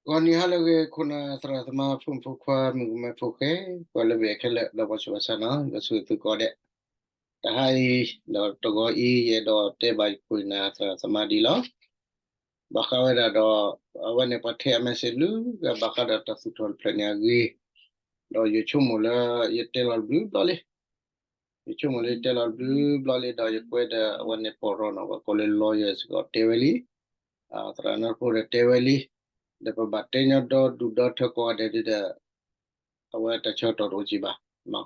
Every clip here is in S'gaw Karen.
ဂီၤနံၤဟါလၢအဂ့ၤ ခိၣ်နၢ်သရၣ်သမါ ဖိမုၣ်ဖိခွါ မုၣ်ကမဲဖိဃဲ ပှၤလၢဘၣ်အဲၣ်ခဲလၢာ် ဒီးပှၤဆူးပှၤဆါနီၤ ယွၤဆိၣ်ဂ့ၤသုကိးဂၤဒဲး, တဟါအံၤ ဒီးတဂီၤအံၤ ယအဲၣ်ဒိးတဲဘၣ်ယခိၣ်နၢ်သရၣ်သမါဒ်အံၤလီၤ. ဘၣ်ဃးဝဲဒၣ်ဒီး အဝဲန့ၣ်ပှၤထဲအ message လၢ ဘၣ်ဃးဒီးတၢ်သူၣ်ထီၣ်တဖျၢၣ်န့ၣ်အဂ့ၢ်, ဒီးယဆိကမိၣ်လၢ ယတဲလီၤတဘျုးဘျီလံ ယဆိကမိၣ်လၢယတဲလီၤတဘျုးဘျီလံ ဒီးယကွဲးဒီးအဝဲန့ၣ် ပီၢ်ရီနီၤ ပှၤကိးလၢ lawyer စ့ၢ်ကီးတဲဝဲလံ, သရၣ်နီဖိဒီးတဲဝဲလံ, ဒီးပဘၣ်တဲညီဒီဒူၣ်ဒီထၢကိးဂၤဒဲးဒီး အဝဲတၢ်ဆၢကတီၢ်တအိၣ်က့ၤဘၣ်.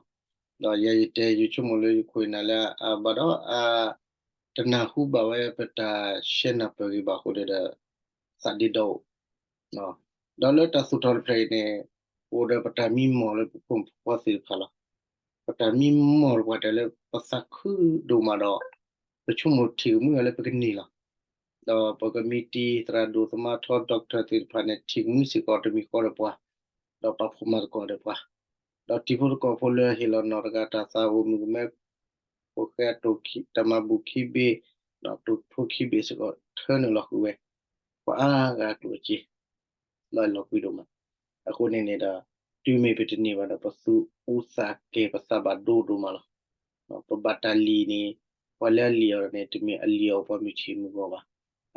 ဒီးယဲယတဲ ယဆိကမိၣ်လၢယခိၣ်ယနၢ်လၢအဘၣ်ဒီး တနၢ်ဟူဘၣ်ဝဲပတၢ်ရှဲနၢ်ပၢၢ်ဂ့ၤဘၣ်အဃိန့ၣ်ဒီး သးဒ့ဒီအိၣ် ဒီးလၢတၢ်သူၣ်ထီၣ်တဖျၢၣ်အံၤန့ၣ် အိၣ်ဒီးပတၢ်မံမီၢ်လၢပဖိမုၣ်ဖိခွါသ့ၣ်တဖၣ်လီၤ. ပတၢ်မံမီၢ်လၢပှၤတၢ်လၢပသးခုဒိၣ်မးဒီး ပဆိကမိၣ်ထံၣ်ကမူၣ်လၢပကန့ၢ်လီၤ. ဒီးပကမံတံၤသရၣ်ဒိၣ်သမါထီ doctor သ့ၣ်တဖၣ်န့ၣ် ထံၣ်ကမူၣ်စ့ၢ်ကီးတမံၤဃီဒီးပှၤ, ဒီးပာ်ဖှိၣ်မၤသကိးဒီးပှၤ, ဒီးတံၤဖိသကိးဖိလၢဟ့ၣ်လီၤနီၢ်တဂၤတၢ်သးအိၣ်မုၣ်ကမဲ ဖိဃဲအတၢ်မၤဘူၣ်ခံဘ့ၣ်, ဒီးတံၤဖိခံဘ့ၣ်စ့ၢ်ကီး ထၢနုာ်လီၤဃုာ်ဝဲ, ပှၤအါဂၤကျိၣ်စ့ လီၤအဲၣ်လီၤကွံဒိၣ်မး. အဃိန့ၣ်န့ၣ်ဒီး တုၤမ့ၢ်ပတန့ၢ်ဘၣ်ဒီး ပသူၣ်အူသးကဲၤ ပသးဘၣ်ဒိဒိၣ်မးလီၤ. ပဘၣ်တၢ်လံၣ်န့ၣ် ပှၤလၢအလံၣ်အီၤန့ၣ် တမ့ၢ်အလံၣ်အီၤပှၤမုၢ်ဆ့ၣ်မုၢ်ဂီၤဘၣ်,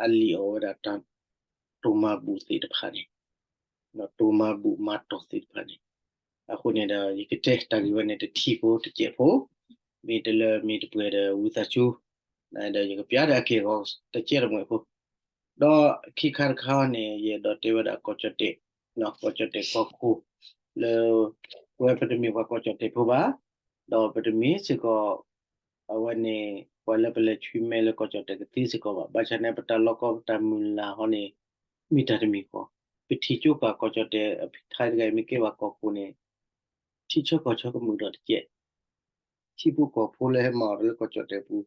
အလံၣ်အီၤဝဲဒၣ်တၢ်တိၢ်မၤဘူၣ်သ့ၣ်တဖၣ်န့ၣ်, တိၢ်မၤဘူၣ်မၤတီၢ်သ့ၣ်တဖၣ်န့ၣ်. အဃိန့ၣ်ဒီး ယကတဲတၢ်ဂ့ၢ်ဝဲန့ၣ်တထံၣ်ဖိတစဲးဖိ, မ့ၢ်တလၢမ့ၢ်တပှဲၤဒီးဝံသးစူၤ, ဒီးယကပျးဒီးအက့ၢ်အဂီၤတစဲးတမှဲးဖိ ဒီးခံခါတခါန့ၣ် ယအဲၣ်ဒိးတဲဝဲဒၣ်ကီၢ်ကၠီၣ်တဲၣ်, ကီၢ်ကၠီၣ်တဲၣ်ကီၢ်ခိၣ်, လၢ ပဝဲပတမ့ၢ်ပှၤကီၢ်ကၠီၣ်တဲၣ်ဖိဘၣ်, ဒီးပတမ့ၢ်စ့ၢ်ကီး အဝဲန့ၣ် ပှၤလၢပလဲၤဆှံမဲလၢကီၢ်ကၠီၣ်တဲၣ်ကသ့စ့ၢ်ကီးဘၣ်. ဘၣ်ဆၣ်န့ၣ် ပတၢ်လီၢ်ကီၢ်ပတၢ်မုၢ်လၢ်ဟီန့ၣ် မ့ၢ်တၢ်တမံၤဃီ, ပထံၣ်ကၠိပာ်ကီၢ်ကၠီၣ်တဲၣ်အဖံးထါတဂၤအံၤ မ့ၢ်ကဲဘၣ်ကီၢ်ခိၣ်န့ၣ် ထံဆၢကီၢ်ဆၢကမုာ်ဒီးတကဲး ထံဖိကီၢ်ဖိလၢဟဲမၤအီၤဒီးလၢကီၢ်ကၠီၣ်တဲၣ်ပူၤ,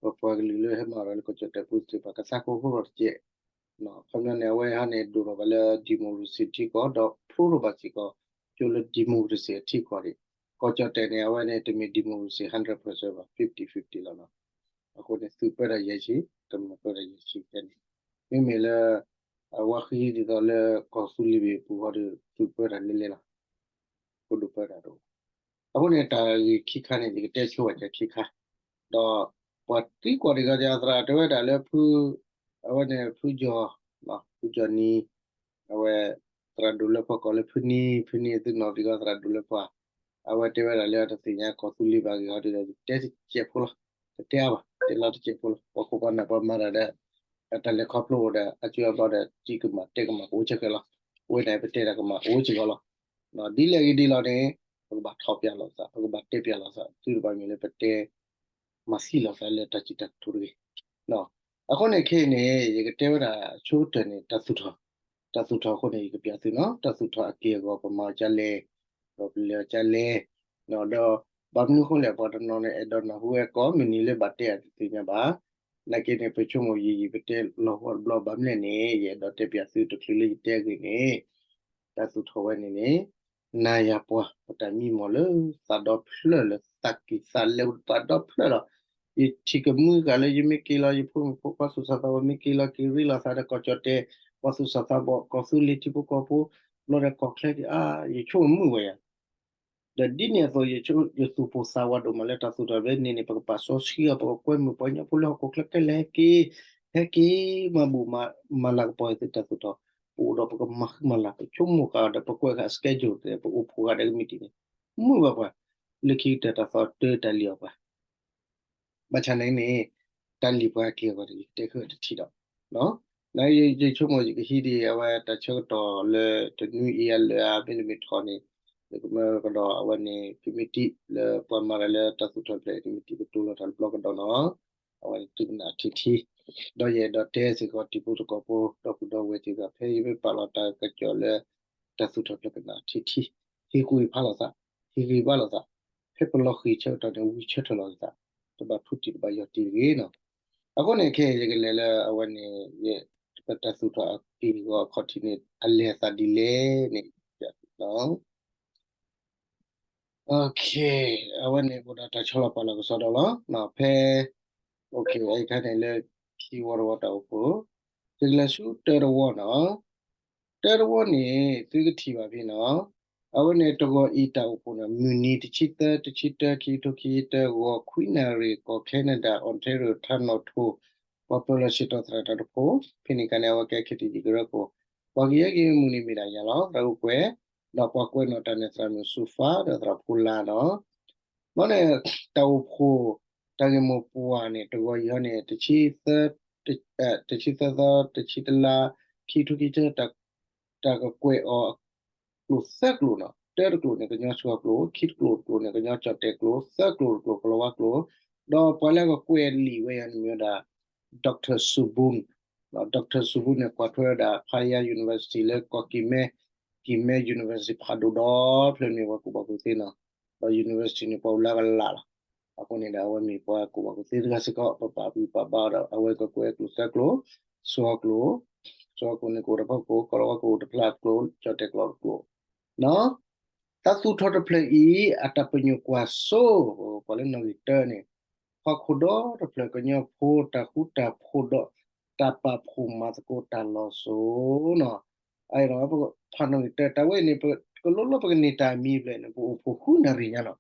ပပှၤကလုာ်လၢဟဲမၤအီၤဒီးလၢကီၢ်ကၠီၣ်တဲၣ်ပူၤသ့ၣ်တဖၣ် ကသးကိၢ်ဃိဒီးတကဲး. အခီပညီန့ၣ် အဝဲဟီန့ၣ် ဒိၣ်ထီၣ်ဘၣ်လၢ democracy ထံကီၢ် ဒီးဖျိထီၣ်ဘၣ်စ့ၢ်ကီး ကၠိလၢ democracy အထံကီၢ်န့ၣ်, ကီၢ်ကၠီၣ်တဲၣ်န့ၣ် အဝဲန့ၣ်တမ့ၢ် democracy hundred percent ဘၣ်, fifty fifty လီၤ. အဃိန့ၣ် သုးပၢတၢ်ယဲၢ်ဆံ, တမၤပၢတၢ်ယဲၢ်ဆံဖဲန့ၣ်, မ့မ့ၢ်လၢ အဝဲဃံဒ်သိးလၢကီၢ်သူလ့ၤဘ့ၣ်အပူၤဃီဒီး သုးပၢတၢ်လဲၤလဲၤလီၤ. ဖိဒိၣ်ပၢတၢ်တအိၣ်. အဃိန့ၣ် တၢ်ဂ့ၢ်ခံခါန့ၣ် ယကတဲဆိဝဲဒၣ်ခံခါ, ဒီးပှၤသံကွၢ်တဂၤ သရၣ်တဲဝဲဒၣ်လၢဖု, အဝဲန့ၣ်ဖုကၠီၣ်, ဖုကၠီၣ်နံၤ, အဝဲ သရၣ်ဒိၣ်လၢပှၤကိးလၢဖုနံၤ, ဖုနံၤသုနီၢ်သံကွၢ်သရၣ်ဒိၣ်လၢပှၤ, အဝဲတဲဝဲဒၣ်လၢတသ့ၣ်ညါကီၢ်သူလ့ၤဘၣ်ဂ့ၤဟီဒီး ယတဲတစဲးဖိလီၤ, တတဲအါဘၣ်, တဲလီၤတစဲးဖိလီၤ. ပှၤခိၣ်ပှၤနၢ်ပှၤမၤတၢ်ဒီး တၢ်လဲၤခီဖျိအိၣ်ဒီး အစုအဘျီဒီး စံးကမၣ်တဲကမၣ်ကအိၣ်စ့ၢ်ကီးလီၤ. အဝဲန့ၣ် ပတဲတၢ်ကမၣ်အိၣ်စ့ၢ်ကီးလီၤ. ဒ်လဲၣ်ဂ့ၤဒ်လဲၣ်န့ၣ် ပကဘၣ်ထီၣ်ပၠးလိာ်သး, ပကဘၣ်တဲပၠးလိာ်သး, သုတဘၣ်မ့ၢ်လၢပတဲ မၤသံလိာ်သးလၢတၢ်စံးတၢ်ကတိၤတဂ့ၤ. အဃိန့ၣ်ခဲအံၤန့ၣ် ယကတဲဝဲဒၣ်ဆိကတၢၢ်န့ၣ် တၢ်သူၣ်ထီၣ်, တၢ်သူၣ်ထီၣ်အဃိန့ၣ် ယကပၠးသုနီၤ, တၢ်သူၣ်ထီၣ်အက့ၢ်အဂီၤ ပမၤအီၤဒ်လဲၣ်, ဒီးပလဲၤအီၤဒ်လဲၣ်, ဒီးဘၣ်မနုၤအဃိလဲၣ် ပှၤတနီၤန့ၣ် အဲၣ်ဒိးနၢ်ဟူဝဲကိးမုၢ်နံၤလၢဘၣ်တဲအတသ့ၣ်ညါဘၣ်. နာ်က့န့ၣ် ပဆိကမိၣ်ယံာ်ယံာ် ပတဲလီၤဂီၤတဘျီဘၣ်မနုၤလဲၣ်န့ၣ် ယအဲၣ်ဒိးတဲပၠးသုတချုးလၢယတဲအဂ့ၢ်န့ၣ် တၢ်သူၣ်ထီၣ်ဝဲန့ၣ်န့ၣ် နၤယၤပှၤ ပတၢ်မံမီၢ်လၢသးဒီဖျၢၣ်လၢသးကံၢ်သးလဲ သးဒီဖျၢၣ်ဒီး ယထံၣ်ကမူၣ်ဂၤလၢ ယမ့ၢ်က့ၤလီၤ ယဖိမုၣ်ဖိခွါသူၣ်စၢ်သးဘီၣ် မ့ၢ်က့ၤလီၤက့ၤရ့လိာ်သးဒီးကီၢ်ကၠီၣ်တဲၣ် ပှၤသူၣ်စၢ်သးဘီၣ် ကီၢ်သူလ့ၤထံဖိကီၢ်ဖိ ဘျီဒီးကီၢ်ချၢက့ၤ အါ ယဆိကမိၣ်မုာ်ဝဲယၤ ဒီးဒ်န့ၣ်အသိး ယသူၣ်ပိၢ်သးဝးဒိၣ်မးလၢတၢ်သူၣ်ထီၣ်ဖဲန့ၣ်န့ၣ် ပကပာ်စီဆှံအီၤ ပကကွဲမုာ်ပှၤကညီဖိလၢဟီၣ်ခိၣ်ချၢခဲလၢာ်ဟဲက့ၤ, ဟဲက့ၤမၤဘူၣ်မၤလၤကပီၤအံၤသုတၢ်သူၣ်ထီၣ်, ပအိၣ်ဒီးပကမၤဃံမၤလၤ ပဆိကမိၣ်ဃာ်ဒီး ပကွဲးဃာ် schedule ဒီး ပအိၣ်ဖှိၣ်ဃာ်ဒီးကမံးတံာ်န့ၣ် မုာ်ဘၣ်ပှၤ, လၢခံကတၢၢ်တၢ်သီတၢ်လံၣ်အီၤပှၤ ဘၣ်ဆၣ်န့ၣ်န့ၣ် တၢ်လံၣ်ပှၤက့ၤအဂီၢ်န့ၣ် ယကတဲဃုာ်တထံၣ်ဒီး, နယဆိကမိၣ်ယကဟံးဒံးအဝဲတၢ်ဆၢကတီၢ်လၢတနွံအံၤအလၢာ်အါ မ့တမ့ၢ်ထီၣ်န့ၣ် ယကမၢကဒီးအဝဲန့ၣ် ကမံးတံာ်လၢပှၤမၤတၢ်လၢတၢ်သူၣ်ထီၣ်ဖျဲး ကမံးတံာ်ကတိၤလီၤတၢ်တဘျီကဒီးနီၤ, အဝဲန့ၣ်သုကနၣ်ထံထံ ဒီးယအဲၣ်ဒိးတဲစ့ၢ်ကီးတံၤဖိသကိးဖိ ဒီပုၢ်ဒီဝဲၢ်သ့ၣ်တဖၣ် ဖဲယမ့ၢ်ပာ်လီၤတၢ်ကစီၣ်လၢ တၢ်သူၣ်ထီၣ်ဖျဲးကနၣ်ထံထံ, ဟ့ၣ်ကူၣ်ဟ့ၣ်ဖးလိာ်သး, ဟ့ၣ်ဂံၢ်ဘါလိာ်သး, ဖဲပလီၤဃံၤဆၢကတီၢ်န့ၣ် ဝံဆၢထၢၣ်လီၤသး, တဘၣ်ဖုးတံၢ်တဘၣ်ယီၢ်တံၢ်တဂ့ၤနီၤ. အဃိန့ၣ်ခဲအံၤ ယကလဲၤလၢအဝဲန့ၣ် ပတၢ်သူၣ်ထီၣ်အက့ၢ်အဂီၤအခီၣ်ထံးန့ၣ် အလဲၤအသးဒ်လဲၣ်န့ၣ် အဝဲန့ၣ်အိၣ်ဒီးတၢ်ဆီလီၤပာ်လီၤကစီဒီလီၤ. ဖဲ အခါန့ၣ်လၢခံဝီတဝီတၢ်အိၣ်ဖှိၣ်, ယကလဲၤဆူတၢတဝီနီၤ. တၢတဝီန့ၣ် သုကထံၣ်ဘၣ်ဖဲနီၤ, အဝဲန့ၣ်တဂီၤအံၤတၢ်အိၣ်ဖှိၣ်န့ၣ် မုၢ်နံၤတဆံသၢ တဆံတၢ ခံကထိခံဆံတၢ ဂီၤခွံနၣ်ရံၣ် ကီၢ် Canada Ontario ထါနီၣ်ထိၣ် ပှၤပၢၤလီၢ်ဆ့ၣ်နီၤသရၣ်တၢ်တဖိ, ဖဲန့ၣ်အခါန့ၣ် အဝဲကဲ KTG ကရၢခိၣ်, ပှၤကယဲၢ်က့ၤမုၢ်နံၤမ့ၢ်ဒၣ်ယၤလီၤ သရၣ်အိၣ်ကွဲး, ဒီးပှၤကွဲးနီၣ်တၢ်န့ၣ် သရၣ်မုၣ်စူၤဖါ ဒီးသရၣ်ဖိလါနီၤ. ဘီန့ၣ် တၢ်အိၣ်ဖှိၣ် တၢ်ဂ့ၢ်မိၢ်ပှၢ်န့ၣ် တဂီၤအံၤဟီန့ၣ် တဆံသၢသီ တဆံတလါ ခံကထိခံဆံတၢ တၢ်ကကွဲးအီၤ ကျိာ်သၢကျိာ်နီၤ, တၢတကျိာ်န့ၣ် ကညီစှီၤကျိာ်, ခံတကျိာ်တကျိာ်န့ၣ် ကညီကၠီၣ်တဲာ်ကျိာ်, သၢကျိာ်တကျိာ် ကလီၤဝါကျိာ်, ဒီးပှၤလၢအကကွဲးလံာ်ဝဲအံၤန့ၣ်မ့ၢ်ဝဲဒၣ် Doctor Subun, Doctor Subun န့ၣ် ကွၢ်ထွဲဝဲဒၣ် ဖးယါ University လၢကီၢ်ကံၢ်မဲ, ကံၢ်မဲ University ဖးဒိၣ်ဒီဖျၢၣ်န့ၣ် ပှၤကူၣ်ဘၣ်ကူၣ်သ့နီၤ, ဒီး University န့ၣ် ပှၤအိၣ်လၢအကလးလီၤ. အဃိန့ၣ်ဒီး အဝဲမ့ၢ်ပှၤကူၣ်ဘၣ်ကူၣ်သ့တဂၤစ့ၢ်ကီး ပပာ်ဘှံးပာ်ဘါအီၤဒီး အဝဲကကွဲးကျိာ်သၢကျိာ်, စှီၤကျိာ်, စှီၤကျိာ်န့ၣ်ကအိၣ်ဒီးဖီခိၣ် ကလီၤဝါကအိၣ်တဖျၢၣ်ကျိာ်, ကၠီၣ်တဲာ်ကျိာ်တကျိာ်, တၢ်သူၣ်ထီၣ်တဖျၢၣ်အံၤ အတၢ်ပညိၣ်ကွၢ်စိ ပှၤလၢနီၣ်ဂံၢ်တၢန့ၣ် ဟီၣ်ခိၣ်ဒီတဖျၢၣ်ကညီဖိတၢ်ဃူတၢ်ဖိးဒီး တၢ်ပာ်ဖှိၣ်မၤသကိးတၢ်လီၤစိၤနီၤ, အအံၤဒီး ဖးနီၣ်ဂံၢ်တၢ တၢ်ဝဲအံၤန့ၣ် ပကလိၣ်လၢပကန့ၢ်တၢ်အမံၤတဖျၢၣ်န့ၣ် ပအိၣ်ဖှိၣ်ဃုနၣ်ရံၣ်ညါနီၤ.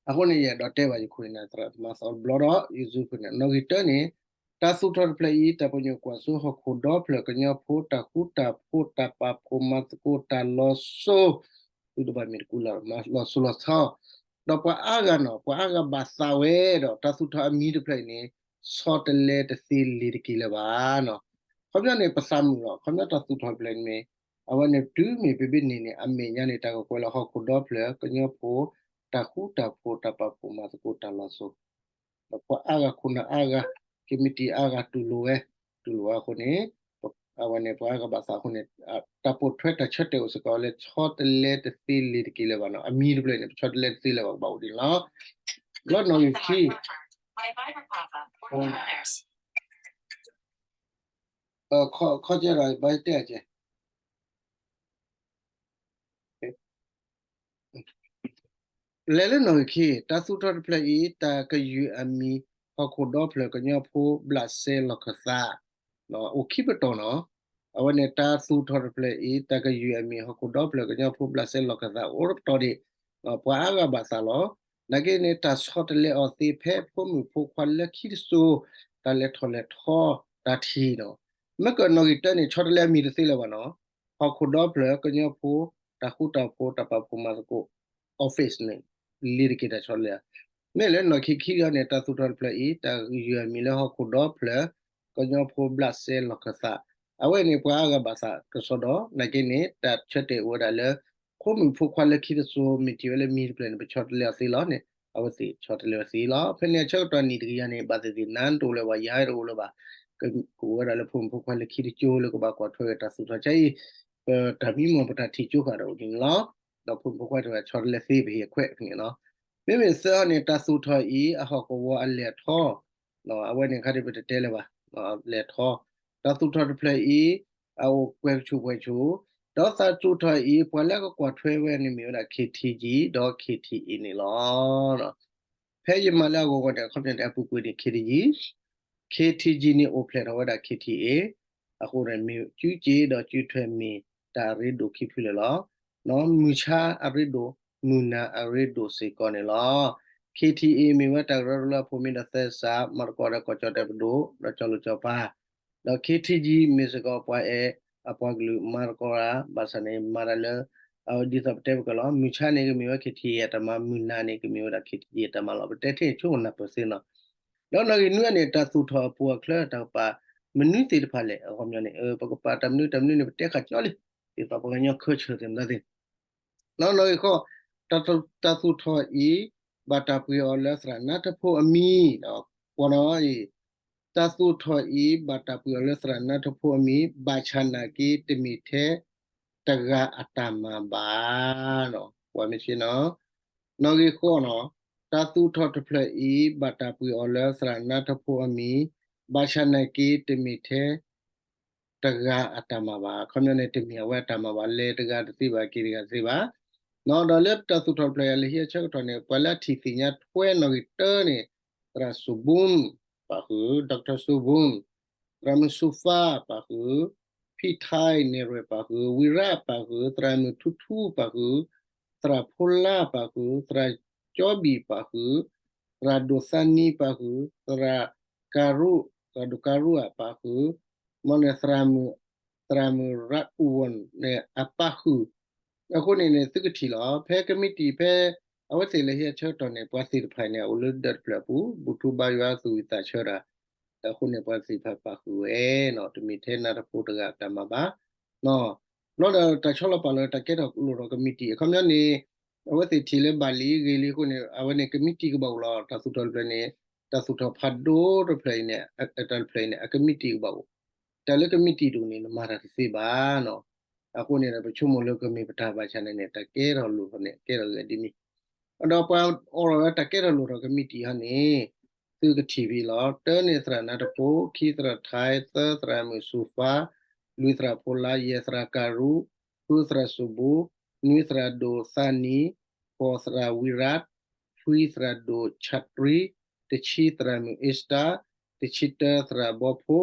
အဃိန့ၣ် ယအဲၣ်ဒိးတဲဘၣ်ယခိၣ်အံၤန့ၣ် သရၣ်မၤသီတဘျီဒီး ယ Zoom ဖဲန့ၣ် နီၣ်ဂံၢ်တၢန့ၣ် တၢ်သူၣ်ထီၣ်တဖျၢၣ်အံၤ တၢ်ပညိၣ်ကွၢ်စိ ဟီၣ်ခိၣ်ဒီဖျၢၣ်ကညီဖိ တၢ်ဃူတၢ်ဖိး တၢ်ပာ်ဖှိၣ်မၤသကိးတၢ်လီၤစိၤ, သုတဘၣ်မ့ၢ်တကူလၢ လီၤစိၤလီၤထီ, ဒီးပှၤအါဂၤနီၤ ပှၤအါဂၤဘၣ်သးဝဲဒီးတၢ်သူၣ်ထီၣ်အမံၤတဖျၢၣ်အံၤန့ၣ် ဆီတလဲတသ့လံၤတက့ၤလၢၤဘၣ်နီၤ. ခီပညီန့ၣ် ပသးမုာ်လီၤ ခီပညီတၢ်သူၣ်ထီၣ်တဖျၢၣ်န့ၣ်မ့ၢ် အဝဲန့ၣ်တုၤမ့ၢ်ပဘၣ်န့ၢ်န့ၣ် အမဲာ်ညါန့ၣ် တၢ်ကကွဲးလီၤဟီၣ်ခိၣ်ဒီဖျၢၣ် ကညီဖိ တၢ်ဃူတၢ်ဖိး တၢ်ပာ်ဖှိၣ်မၤသကိးတၢ်လီၤစိၤ, ဒီးပှၤအါဂၤခိၣ်နၢ်အါဂၤ ကမံးတံာ်အါဂၤတူၢ်လိာ်ဝဲ, တူၢ်လိာ်ဝဲအဃိန့ၣ် အဝဲန့ၣ်ပှၤအါဂၤဘၣ်သးအဃိန့ၣ် တၢ်ပိာ်ထွဲတၢ်ဆၢတဲာ်အိၣ်စ့ၢ်ကီးလၢ ဆီတလဲတသ့လံၤတက့ၤလၢၤဘၣ်နီၤ. အမံၤတဖျၢၣ်န့ၣ် ပဆီတလဲတသ့လၢၤဘၣ် ကဘၣ်အိၣ်ဒံးလီၤ. လီၤနီၣ်ဂံၢ်ခံ ခီကဲဒီးဘၣ်တဲအကဲ လဲၤလၢနီၣ်ဂံၢ်ခံ တၢ်သူၣ်ထီၣ်တဖျၢၣ်အံၤ တၢ်ကယုၢ်အမံၤ ဟီၣ်ခိၣ်ဒီဖျၢၣ်ကညီဖိဘျးစဲလီၢ်ခၢၣ်သး အိၣ်ခံပတီၢ်နီၤ. အဝဲန့ၣ်တၢ်သူၣ်ထီၣ်တဖျၢၣ်အံၤ တၢ်ကယုၢ်အမံၤ ဟီၣ်ခိၣ်ဒီဖျၢၣ်ကညီဖိဘျးစဲလီၢ်ခၢၣ်သး အိၣ်တပတီၢ်ဒံး ပှၤအါဂၤဘၣ်သးလီၤ. နာ်က့န့ၣ် တၢ်ဆီတလဲအီၤသ့ဖဲ ဖိမုၣ်ဖိခွါလၢခံတစိၤ တၢ်လဲၤထီၣ်လဲၤထီ တၢ်ထံၣ်နီၤ. မ့ၢ်ကနီၣ်ဂံၢ်တၢန့ၣ် ဆီတလဲအမံၤတသ့လၢၤဘၣ်နီၤ. ဟီၣ်ခိၣ်ဒီဖျၢၣ်ကညီဖိ တၢ်ဃူတၢ်ဖိး တၢ်ပာ်ဖှိၣ်မၤသကိး office န့ၣ် လံၤတက့ၤတၢ်ဆီတလဲဧါ. မ့ၢ်လၢနီၣ်ဂံၢ်ခံအံၤန့ၣ် တၢ်သူၣ်ထီၣ်တဖျၢၣ်အံၤ တၢ်ယုၢ်အမံၤလၢဟီၣ်ခိၣ်ဒီဖျၢၣ် ကညီဖိဘျးစဲလီၢ်ခၢၣ်သး အဝဲန့ၣ် ပှၤအါဂၤဘၣ်သးကစီဒီ နာ်က့န့ၣ် တၢ်ဆၢတဲာ်အိၣ်ဝဲဒၣ်လၢ ဖိမုၣ်ဖိခွါလၢခံတစိၤ မ့ၢ်ထံၣ်ဝဲလၢမံၤတဖျၢၣ်န့ၣ် ပဆီတလဲအီၤသ့လီၤန့ၣ် အဝဲသ့ၣ်ဆီတလဲအီၤသ့လီၤ. ဖဲန့ၣ်အဆၢကတီၢ်နံၣ်တကယၤန့ၣ် ဘၣ်သ့ၣ်သ့ၣ်နါတအိၣ်လၢၤဘၣ် ယၤတအိၣ်လၢၤဘၣ် ကအိၣ်ဝဲဒၣ်လၢဖိမုၣ်ဖိခွါလၢခံတစိၤလၢကဘၣ်ကွၢ်ထွဲဝဲတၢ်သူၣ်ထီၣ်ကဲအံၤ ပတၢ်မံမီၢ်ပတၢ်ထံၣ်ကၠိဃာ်ဒီးအိၣ်ဒ်န့ၣ်လီၤ. ဒီးဖိမုၣ်ဖိခွါတဂၤဆီတလဲသ့ပဟ့ၣ်အခွဲးန့ၣ်လီၤ. မ့မ့ၢ်သၢအီၤန့ၣ် တၢ်သူၣ်ထီၣ်အံၤ အဟီၣ်ကဝီၤအလဲၤထီ အဝဲန့ၣ်ခါဒ်ပတတဲလၢၤဘၣ် လဲၤထီ တၢ်သူၣ်ထီၣ်တဖျၢၣ်အံၤ အအိၣ်ကွဲးဆူၣ်ပှဲၤဆူၣ် ဒီးတၢ်သူၣ်ထီၣ်အံၤ ပှၤလၢအကကွၢ်ထွဲဝဲန့ၣ်မ့ၢ်ဝဲဒၣ် KTG ဒီး KTA န့ၣ်လီၤ. ဖဲယမၤလၢအဂီၢ်ဂီၢ်န့ၣ် အခီပညီန့ၣ် အပူၤကွံာ်န့ၣ် KTG, KTG န့ၣ်အိၣ်ဖျဲၣ်ထီၣ်ဝဲဒၣ် KTA, အဃိန့ၣ်မ့ၢ်ကၠူက့ဒီးကၠူထွဲမ့ၢ်တၢ်အရ့ဒိၣ်ခံဖုလၢာ်လီၤ. မုၢ်ဆါအရ့ဒိၣ်, မုၢ်နၤအရ့ဒိၣ်စ့ၢ်ကီးန့ၣ်လီၤ. KTA မ့ၢ်ဝဲတၢ်ကရၢကရိလၢအဖိးမံဒီးသဲစး မၤသကိးဒီးကီၢ်ကၠီၣ်တဲၣ်ပဒိၣ် ဒီးကၠီၣ်လူၢ်ကၠီၣ်ပၤ ဒီး KTG မ့ၢ်စ့ၢ်ကီးပှၤအဲၣ်အပှၤကလုာ်မၤသကိးတၢ် ဘၣ်ဆၣ်န့ၣ် မၤတၢ်လၢ ဒ်သိးပတဲပကလီၤ မုၢ်ဆါန့ၣ်ကမ့ၢ်ဝဲ KTA အတၢ်မၤ, မုၢ်နၤန့ၣ်ကမ့ၢ်ဝဲဒၣ် KTG အတၢ်မၤလီၤ. ပတဲထဲဆိကမိၣ်နၢ်ပၢၢ်သ့နီၤ. ဒီးနီၣ်ဂံၢ်နွံန့ၣ် တၢ်သူၣ်ထီၣ်အပူၤအချၢ တၢ်ကပာ်မနုၤသ့ၣ်တဖၣ်လဲၣ်. အခီပညီန့ၣ် ပကပာ်တၢ်မနုၤတၢ်မနုၤန့ၣ် ပတဲဃာ်ကၠီလံ, ဒ်သိးပှၤကညီခၢဆၢၣ်သ့ၣ်မတၤသ့ၣ် နီၣ်ဂံၢ်ဃိး, တၢ်သူၣ်ထီၣ်အံၤ ဘၣ်တၢ်ပှ့ၤအီၤလၢသရၣ်နါထၢဖိအမံၤ, ကွၢ်နီၣ်အံၤ, တၢ်သူၣ်ထီၣ်အံၤ ဘၣ်တၢ်ပှ့ၤအီၤလၢသရၣ်နါထၢဖိအမံၤ, ဘၣ်ဆၣ်နာ်က့တမ့ၢ်ထဲတဂၤအတၢ်မၤဘၣ်, ကွၢ်မ့ၢ်ဆ့နီၤ, နီၣ်ဂံၢ်ဃိးနီၤ, တၢ်သူၣ်ထီၣ်တဖျၢၣ်အံၤ ဘၣ်တၢ်ပှ့ၤအီၤလၢသရၣ်နါထၢဖိအမံၤ, ဘၣ်ဆၣ်နာ်က့တမ့ၢ်ထဲ တဂၤအတၢ်မၤဘၣ်. အခီပညီန့ၣ် တမ့ၢ်အဝဲအတၢ်မၤဘၣ်, လဲၤတဂၤတသ့ဘၣ်, က့ၤတဂၤတသ့ဘၣ်. ဒီးလၢတၢ်သူၣ်ထီၣ်တဖျၢၣ်အံၤ လၢဟံၣ်အဆၢကတီၢ်န့ၣ် ပှၤလၢအထံၣ်သ့ၣ်ညါထွဲနီၣ်ဂံၢ်တၢန့ၣ် သရၣ်စူၤဘူၣ် ပာ်ဃုာ်, Doctor စူၤဘူၣ်, သရၣ်မုၣ်စူၤဖါ ပာ်ဃုာ်, ထံထါ နဲၣ်ရွဲၣ်ပာ်ဃုာ်, ဝံရၣ်ပာ်ဃုာ်, သရၣ်မုၣ်ထူထူပာ်ဃုာ်, သရၣ်ဖိလါပာ်ဃုာ်, သရၣ်ကၠီဘံၣ်ပာ်ဃုာ်, သရၣ်ဒိၣ်သါနံပာ်ဃုာ်, သရၣ်ကၤရူၣ်, သရၣ်ဒိၣ်ကၤရူၣ်အပာ်ဃုာ်, မ့ၢ်န့ၣ် သရၣ်မုၣ်ရၣ်အူဝၣ်န့ၣ်အပာ်ဃုာ်, အဃိန့ၣ်န့ၣ် သုကထံၣ်လီၤ. ဖဲကမံးတံာ်ဖဲ အဝဲသ့ၣ်လၢဟဲဆၢကတီၢ်န့ၣ် ပှၤသ့ၣ်တဖၣ်န့ၣ် အအိၣ်လၢဒၢးတဖျၢၣ်အပူၤ ဘူၣ်ထူဘါယွၤသူၣ်ဝံၣ်သးဆၢတၢ်, အဃိန့ၣ် ပှၤသ့ၣ်တဖၣ်ပာ်ဃုာ်ဝဲနီၤ, တမ့ၢ်ထဲနါတဖိတဂၤတၢ်မၤဘၣ်. ဘျီဒီးတၢ်ဆီလီၤပာ်လီၤတၢ်ကဲထီၣ်လိၣ်ထီၣ်ကမံးတံာ် အခီပညီန့ၣ် အဝဲသ့ၣ်ထံၣ်လၢဘၣ်လံဂ့ၤလံအဃိန့ၣ် အဝဲန့ၣ်ကမံးတံာ်ကဘၣ်အိၣ်လီၤ. တၢ်သူၣ်ထီၣ်တဖျၢၣ်န့ၣ် တၢ်သူၣ်ထီၣ်ဖးဒိၣ်တဖျၢၣ်အံၤန့ၣ် တၢ်တဖျၢၣ်အံၤန့ၣ် အကမံးတံာ်ကဘၣ်အိၣ်, တၢ်လၢကမံးတံာ်တအိၣ်န့ၣ် နမၤတၢ်တသ့ဘၣ်နီၤ. အဃိန့ၣ်ဒီး ပဆိကမိၣ်လၢကမ့ၢ်ပတၢ်ဘၣ်ဆၣ်န့ၣ်န့ၣ် တၢ်ကဲထီၣ်လိၣ်ထီၣ်န့ၣ် ကဲထီၣ်ဂ့ၤဒ်န့ၣ်, ဒီးပှၤအိးထီၣ်ဝဲတၢ်ကဲထီၣ်လိၣ်ထီၣ်ကမံးတံာ်ဟီန့ၣ် သုကထံၣ်ဖဲလီၤ. တၢန့ၣ်သရၣ်နါတဖိ, ခံသရၣ်ထါ, သၢသရၣ်မုၣ်စူၤဖါ, လွံၢ်သရၣ်ဖိလါ, ယဲၢ်သရၣ်ကၤရူၣ်, ဃုသရၣ်စူၣ်ဘူ, နွံသရၣ်ဒိၣ်သါနံ, ဃိးသရၣ်ဝံရၣ်, ခွံသရၣ်ဒိၣ်ဆၣ်တြံ, တဆံသရၣ်မုၣ်အ့စတၢ်, တဆံတၢသရၣ်ဘီဖိ,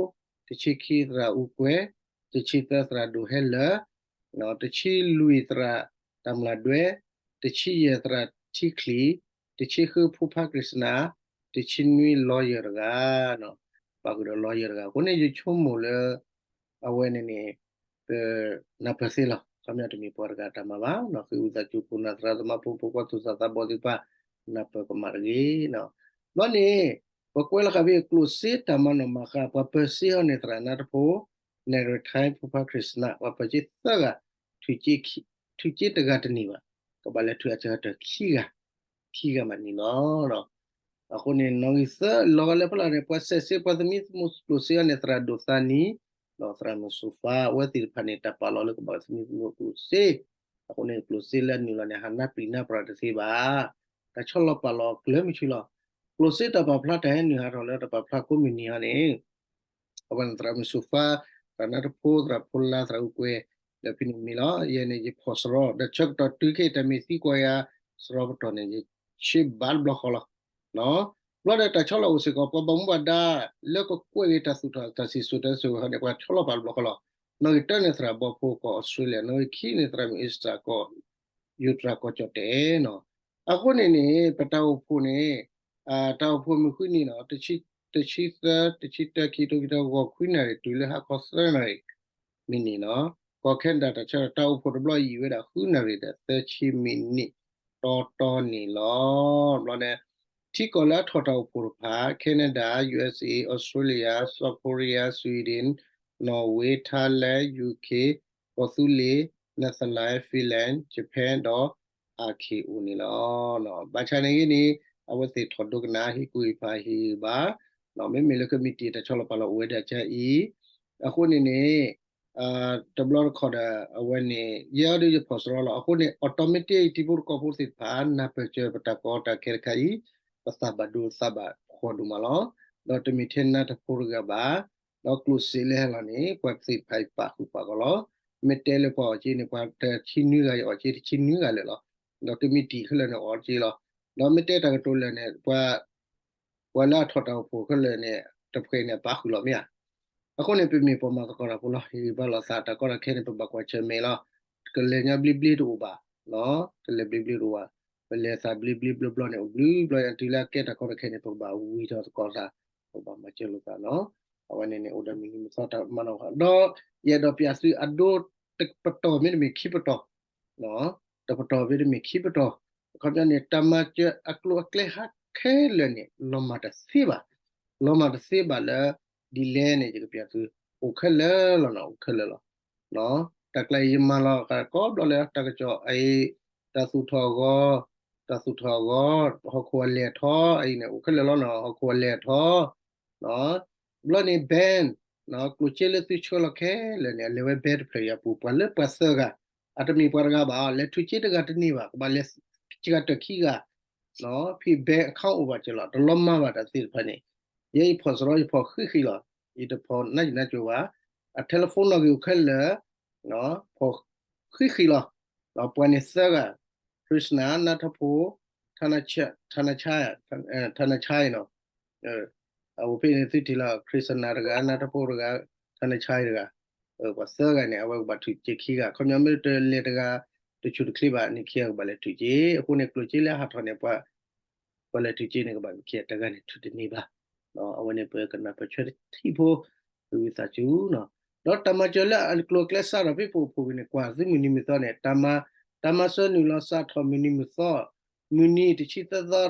တဆံခံသရၣ်အူကွဲၤ, တဆံသၢသရၣ်ဒိၣ်ဟဲလၢာ်, တဆံလွံၢ်သရၣ်တၢ်မျၢ်ဒွဲ, တဆံယဲၢ်သရၣ်ထံချံ, တဆံဃုဖိဖါကရံၣ်စနၣ်, တဆံနွံလီယၢၢ်တဂၤ, ပာ်ဃုာ်ဒီးလီယၢၢ်တဂၤ. အဃိန့ၣ် ယဆိကမိၣ်လၢ အဝဲန့ၣ်န့ၣ် ပနၢ်ပၢၢ်သ့လီၤ. ခီပညီတမ့ၢ်ပှၤတဂၤတၢ်မၤဘၣ်, ဃ့ဝံသးစူၤ ခိၣ်နၢ်သရၣ်သမါဖိ ဖိခွါသူၣ်စၢ်သးဘီၣ်သ့ၣ်တဖၣ် နၢ်ပၢၢ်ကမၣ်တဂ့ၤ. ဘျီန့ၣ် ပကွဲးလီၤဃာ်ဖဲအံၤ ကျိၣ်စ့တၢ်မၤနီၣ်မၤဃါ ပှၤပၢၤစ့ဟီန့ၣ် သရၣ်နါတဖိ, နဲၣ်ရွဲၣ်ထါ ဖိဖါကရံၣ်စနၣ် ပှၤပၢၤစ့သၢဂၤ, ထုးစ့တဂၤတန့ၢ်ဘၣ်, ကဘၣ်လဲၤထုးအစှၤကတၢၢ်ခံဂၤ, ခံဂၤမးန့ၣ်လီၤ. အဃိန့ၣ် နီၣ်ဂံၢ်သၢ လီၤဂာ်လၢဖီလာ်န့ၣ် ပှၤစဲးစ့ပှၤသမံသမိးကျိၣ်စ့အီၤန့ၣ် သရၣ်ဒိၣ်သါနံ, ဒီးသရၣ်မုၣ်စူၤဖါ အဝဲသ့ၣ်တဖၣ်န့ၣ် တၢ်ပာ်လီၤလၢကဘၣ်သမံသမိးကျိၣ်စ့, အဃိန့ၣ် ကျိၣ်စ့လၢအနုာ်လီၤန့ၣ် ဟးနၢ်ပျံၤနၢ်ပှၤတသ့ဘၣ်. တၢ်ဆီလီၤပာ်လီၤကျၢၤမုၢ်ဆူလီၤ. ကျိၣ်စ့တၢ်ပာ်ဖျါတၢ်ဟဲနုာ်ဟးထီၣ်လၢတၢ်ပာ်ဖျါကိးမုၢ်နံၤဟီန့ၣ် အဝဲန့ၣ်သရၣ်မုၣ်စူၤဖါ, သရၣ်နါတဖိ, သရၣ်ဖိလါ, သရၣ်အူကွဲၤ, ဒီးဖဲန့ၣ်မ့ၢ်လီၤ. ယဲန့ၣ်ယဖီၣ်စရီ, ဒီးဆၢကတီၢ်တုၤခဲအံၤတၢ်မ့ၢ်သံကွၢ်ယၤ စရီပတီၢ်န့ၣ် ယဆ့ဘၣ်တဘျီဃီလီၤ. ဘျီဒီးတၢ်ဆီလီၤအိၣ်စ့ၢ်ကီး ပှၤဘၣ်မူဘၣ်ဒါလၢကကွဲးက့ၤတၢ်သူၣ်ထီၣ်တၢ်စံၣ်စိၤတဲစိၤဟီန့ၣ် ပှၤဆီလီၤပာ်တဘျီဃီလီၤ. နီၣ်ဂံၢ်တၢန့ၣ်သရၣ်ဘီဖိကီၢ်အီစထြ့လယါ, နီၣ်ဂံၢ်ခံန့ၣ်သရၣ်မုၣ်အ့စတၢ်ကီၢ် ယူၤတြၤကီၢ်ကၠီၣ်တဲာ်နီၤ. အဃိန့ၣ်န့ၣ် ပတၢ်အိၣ်ဖှိၣ်န့ၣ် တၢ်အိၣ်ဖှိၣ်မုၢ်ဃုနံၤနီၤ တဆံသၢ, တဆံတၢ, ခံထိခံဆံ ဂီၤခွံနၣ်ရံၣ်တုၤလၢဟါခီသၢနၣ်ရံၣ် မံးနံးနီၤ. ကီၢ်ခဲနဒၤတၢ်ဆၢကတီၢ် တၢ်အိၣ်ဖှိၣ်တဘျီအံၤဝဲဒၣ် ဃုနၣ်ရံၣ်ဒီးသၢဆံမံးနံး တီတီန့ၣ်လီၤ. ဘျီန့ၣ် ထံကီၢ်လၢအထီၣ်တၢ်အိၣ်ဖှိၣ်တဖၣ် Canada, U S A, Australia, South Korea, Sweden, Norway, Thailand, U K, ကီၢ်သူလ့ၤ, Netherlands, Finland, Japan ဒီး အၤခ့ၣ်အိၣ်န့ၣ်လီၤ. ဘၣ်ဆၣ်န့ၣ်ဂ့ၤန့ၣ် အဝဲသ့ၣ်ထီၣ်ဒိကနၣ်ဟ့ၣ်ကူၣ်ဟ့ၣ်ဖးဟ့ၣ်ဂံၢ်ဘါ, မ့မ့ၢ်လၢကမံးတံာ်တၢ်ဆီလီၤပာ်လီၤအိၣ်ဝဲဒၣ်ကအံၤ, အဃိန့ၣ်န့ၣ် တဘျီတခီၣ်ဒီး အဝဲန့ၣ် ယဲအီၤဒီးယဖီၣ်စရီလီၤ. အဃိန့ၣ် automatic တံၤဖိသကိးဖိသ့ၣ်တဖၣ် နၢ်ပၢၢ်စၢၤပတၢ်ကီတၢ်ခဲတခါအံၤ ပသးဘၣ်ဒိသးဘၣ်ဖှီၣ်ဒိၣ်မးလီၤ. ဒီးတမ့ၢ်ထဲနါတဖိတဂၤဘၣ်, ဒီးကျိၣ်စ့လၢဟဲလီၤန့ၣ် ပှၤသ့ၣ်တဖၣ်အံၤပာ်ဃုာ်ပာ်ဂီၢ်လီၤ. မ့ၢ်တဲလၢပှၤအီၣ်က့ၤန့ၣ် ပှၤတဆံနွံဂၤအံၤအီၣ်က့ၤတဆံနွံဂၤလၢာ်လီၤ. ဒီးကမံးတံာ်ခဲလၢာ်န့ၣ်အီၣ်က့ၤလီၤ. ဒီးမ့ၢ်တဲတၢ်ကတိၤလၢာ်န့ၣ် ပှၤ ပှၤလၢအထီၣ်တၢ်အိၣ်ဖှိၣ်ခဲလၢာ်န့ၣ် တဖှဲးန့ၣ် အပာ်ဃုာ်လီၤမ့ၢ်ဧါ. အဃိန့ၣ် ပမ့ၢ်ပှၤမၤသကိးတၢ်ဖိလီၤ. ဟ့ၣ်ဂံၢ်ဘါလိာ်သး တၢ်ကီတၢ်ခဲန့ၣ် ပဘၣ်ကွၢ်ဆၢၣ်မဲာ်လီၤ. ကလဲၤညီဘျ့ဘျ့တအိၣ်ဘၣ်, ကလဲၤဘျ့ဘျ့တအိၣ်ဘၣ်. ပလဲၤသးဘျ့ဘျ့ဘျီဘျီန့ၣ် အိၣ်ဘျုးဘျီ တုၤလၢအကဲတၢ်ကီတၢ်ခဲန့ၣ် ပကဘၣ်ဝံၤထီၣ်သကိးသး, ပဘၣ်မၤစၢၤလိာ်သးနီၤ. အဝဲန့ၣ်န့ၣ် အိၣ်ဒီးမုၢ်နံၤမုၢ်သီတၢ်မၤနီၣ်ဃာ် ဒီးယအဲၣ်ဒိးပျးသုအဒိ တပတီၢ်မ့တမ့ၢ်ခံပတီၢ် တပတီၢ်မ့တမ့ၢ်ခံပတီၢ်, အခီပညီန့ၣ် တၢ်မၤစၢၤအကျိၤအကျဲဟးခဲလၢာ်န့ၣ် လီၤမၢ်တသ့ဘၣ်, လီၤမၢ်တသ့ဘၣ်လၢ ဒ်လဲၣ်န့ၣ် ယကပျးသု အိၣ်ခဲလၢာ်လီၤနီၤ, အိၣ်ခဲလၢာ်လီၤ. တၢ်ကျါအံၤယမၤလီၤဃာ်ကိးဘျီလၢ တၢ်ကစီၣ်အံၤ, တၢ်သူၣ်ထီၣ်အဂီၢ်, တၢ်သူၣ်ထီၣ်အဂီၢ်, ဟီၣ်ခိၣ်အလဲၢ်ထီၣ်အံၤန့ၣ် အိၣ်ခဲလၢာ်လီၤနီၤ, ဟီၣ်ခိၣ်အလဲၢ်ထီၣ် ဘျီန့ၣ် ban ကျိၣ်စ့လၢသုဆှၢလီၤခဲလၢာ်န့ၣ် အလဲၤဝဲ ban တဖျၢၣ်အံၤအပူၤ ပှၤလၢပှၤသၢဂၤ, အတမ့ၢ်ပှၤတဂၤဘၣ်, လဲၤထုးစ့တဂၤတန့ၢ်ဘၣ်, ကဘၣ်လဲၤစှၤကတၢၢ်ခံဂၤ, ဖဲ ban account အိၣ်ဘၣ်စၢၤလီၤ, တလီၤမၢ်ဘၣ်တၢ်သ့ၣ်တဖၣ်န့ၣ်, ယဲယဖီၣ်စရီ ယဖီၣ်ဃံးဃံးလီၤ, ယတဖီၣ်နးယနးကၠိၤဘၣ်, အ telephone နီၣ်ဂံၢ်အိၣ်ခဲလၢာ် ဖီၣ်ဃံးဃံးလီၤ, ပှၤန့ၣ်သၢဂၤ, Krishna နါထီဖိ, ထါနါဆါ, ထါနါဆါနီၤ, အအိၣ်ဖဲန့ၣ်သုထံၣ်လီၤ, Krishna တဂၤ, နါထီဖိတဂၤ, ထါနါဆါတဂၤ, ပှၤသၢဂၤန့ၣ် အဝဲကဘၣ်ထုးက့ၤခံဂၤ, ခီပညီမ့ၢ်တလဲၤတဂၤ တဆူၣ်တချ့ဘၣ်န့ၣ် ခံဂၤကဘၣ်လဲၤထုးက့ၤ. အဃိန့ၣ် ကျိၣ်စ့လၢအဟးထီၣ်န့ၣ် ပှၤ ပှၤလဲၤထုးက့ၤန့ၣ် ကဘၣ်မ့ၢ်ခံဂၤ တဂၤန့ၣ်ထုးတန့ၢ်ဘၣ်. အဝဲန့ၣ်ပကနၢ်ပၢၢ်ဆၢတထံၣ်ဖိ ဝံသးစူၤနီၤ. ဒီးတၢ်မၤစၢၤလၢအကျိၤအကျဲစးထီၣ်ဖဲပအိၣ်ဖှိၣ်ဝံၤန့ၣ် ကွၢ်သုမုၢ်နံၤမုၢ်သီန့ၣ် တၢ်မၤ တၢ်မၤစၢၤနုာ်လီၤစးထီၣ်မုၢ်နံၤမုၢ်သီ, မုၢ်နံၤတဆံသၢ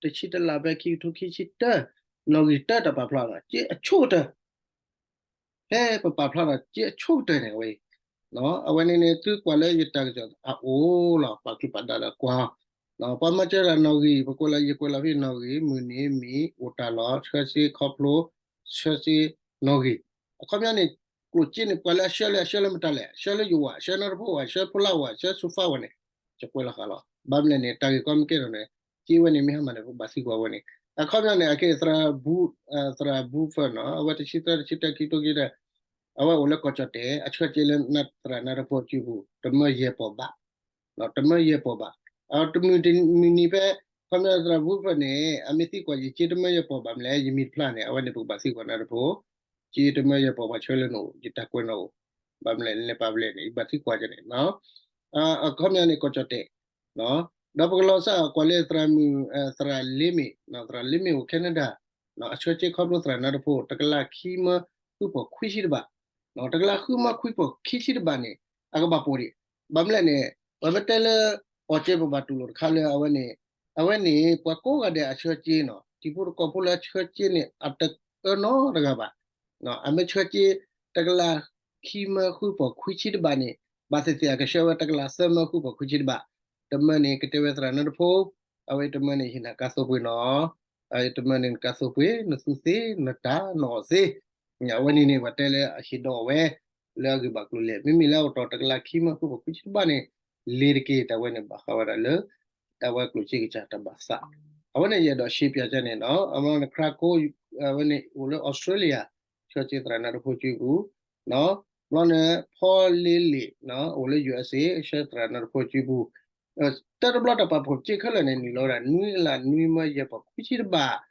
သီ, တဆံတလါဖဲခံကထိခံဆံတၢ, နီၣ်ဂံၢ်တၢတၢ်ပာ်ဖျါနီၤ က့အဆိကတၢၢ် ဖဲပပာ်ဖျါထီၣ်က့အဆိကတၢၢ်န့ၣ် အဝဲအံၤ, အဝဲန့ၣ်န့ၣ် သုကွၢ်လၢယတၢ်ကစီၣ်အအိၣ်လီၤ ပာ်ကျူပာ်ဒါဒီးကွၢ်, ပှၤမၤစၢၤတၢ်နီၣ်ဂံၢ် ပကွဲးလီၤ ယကွဲးလီၤဖဲနီၣ်ဂံၢ် မုၢ်နံၤ မံၤ အိၣ်တၢ်လီၢ် ဆှၢစ့ခီဖျိ ဆှၢစ့နီၣ်ဂံၢ်, အခီပညီန့ၣ် ကျိၣ်စ့န့ၣ် ပှၤလၢအဆှၢလၢအဆှၢလၢမတၤလဲၣ်, ဆှၢလၢယဝၤ ဆှၢနီတဖိဝၤ ဆှၢဖိလၢဝၤ ဆှၢစူဖါဝၤန့ၣ် ယကွဲးလီၤဃာ်လီၤ. ဘၣ်မနုၤလဲၣ်န့ၣ် တၢ်ဂ့ၢ်ကီမ့ၢ်ကဲထီၣ်န့ၣ် စ့ဝဲန့ၣ်မ့ၢ်ဟါမၢ်န့ၣ် ပဘၣ်သံကွၢ်ဝဲန့ၣ်, အခီပညီန့ၣ် အခဲအံၤ သရၣ်ဘူ သရၣ်ဘူဖၢၣ်နီၤ အဝဲတဆံသၢ တဆံတၢ ခံကထိခံဆံတၢ, အဝဲအိၣ်လၢကီၢ်ကၠီၣ်တဲၣ် အဆှၢစ့လၢသရၣ်နါတဖိအစုပူၤ တမၢယဲၢ်ပီၢ်ဘၣ်, တမၢယဲၢ်ပီၢ်ဘၣ်, တမုၢ်တမုၢ်နံၤဖဲ ခီပညီသရၣ်ဘူဖၢၣ်န့ၣ် အမ့ၢ်သံကွၢ်ယစ့တမၢယဲၢ်ပီၢ်ဘၣ်မနုၤလဲၣ် ယမံၤတဖျါန့ၣ် အဝဲန့ၣ်ပကဘၣ်သံကွၢ်နါတဖိ စ့တမၢယဲၢ်ပီၢ်ဘၣ်ဆှၢလၢနအိၣ် ယတၢ်ကွဲးနီၣ်အိၣ်, ဘၣ်မနုၤလဲၣ် နလဲၤပာ်ဖျါန့ၣ် ယဘၣ်သံကွၢ်ကန့ၣ် အခီပညီန့ၣ် ကီၢ်ကၠီၣ်တဲၣ်, ဒီးပကလီၤစၢ်ကွၢ်လၢသရၣ်မုၣ် သရၣ်လ့မ့ၢ် သရၣ်လ့မ့ၢ်အိၣ် Canada အဆှၢစ့ခီဖျိသရၣ်နါတဖိ တကလးခံမၢဃုပီၢ်ခွံဆံတဘး, တကလးဃုမၢဃုပီၢ်ခံဆံတဘးန့ၣ် အကဘၣ်ပိာ်ဒံး, ဘၣ်မနုၤလဲၣ်န့ၣ် ပမ့ၢ်တဲလၢ အီၤကဲပဘၣ်တူၢ်လိာ်တခါလၢအဝဲန့ၣ်, အဝဲန့ၣ် ပှၤကိးဂၤဒဲးအဆှၢစ့နီၤ တံၤဖိသကိးဖိလၢအဆှၢစ့န့ၣ် အတအၢနီတဂၤဘၣ် အမ့ၢ်ဆှၢစ့ တကလးခံမၢဃုပီၢ်ခွံဆံတဘးန့ၣ် ဘၣ်သ့ၣ်သ့ၣ်အကဆှၢဝဲတကလးသၢမၢဃုပီၢ်ခွံဆံတဘး, တမၢန့ၣ် ကတဲဝဲသရၣ်နါတဖိ, အဝဲတမၢန့ၣ် ဟ့ၣ်နၤကါသိပှ့ၤနီၤ, တမၢန့ၣ် နကါသိပှ့ၤ နသူသ့ နတၢ်နီၣ်သ့, အဝဲန့ၣ်န့ၣ် ပှၤတဲလၢအဟ့ၣ်ဒီးဝဲ လၢအဂ့ၢ်ဘၣ်ကျိၤလဲၣ်, မ့မ့ၢ်လၢအအိၣ်တီၢ်တကလးခံမၢဃုပီၢ်ခွံဆံတဘးန့ၣ် လ့ၤတက့ၢ် တၢ်ဝဲန့ၣ်ဘၣ်ဃးဝဲဒၣ်လၢ တၢ်ဝဲကျိၣ်စ့ကစၢ်တၢ်ဘၣ်သး, အဝဲန့ၣ်ယအဲၣ်ဒိးရှဲပၠးကန့ၣ်နီၤ, အမ့ၢ်နခရါခိ အဝဲန့ၣ်အိၣ်လၢ Australia ဆှၢစ့သရၣ်နါတဖိစုပူၤ, ဘျီန့ၣ် ဖီလ့လ့ၣ် အိၣ်လၢ USA ဆှၢသရၣ်နါတဖိစုပူၤ, တၢ်တဘျီတၢ်ပာ်ဖှိၣ်စ့ခဲလၢာ်န့ၣ် နုာ်လီၤဝဲဒၣ် နွံကလးနွံမၢယဲၢ်ပီၢ်ခွံဆံတဘး,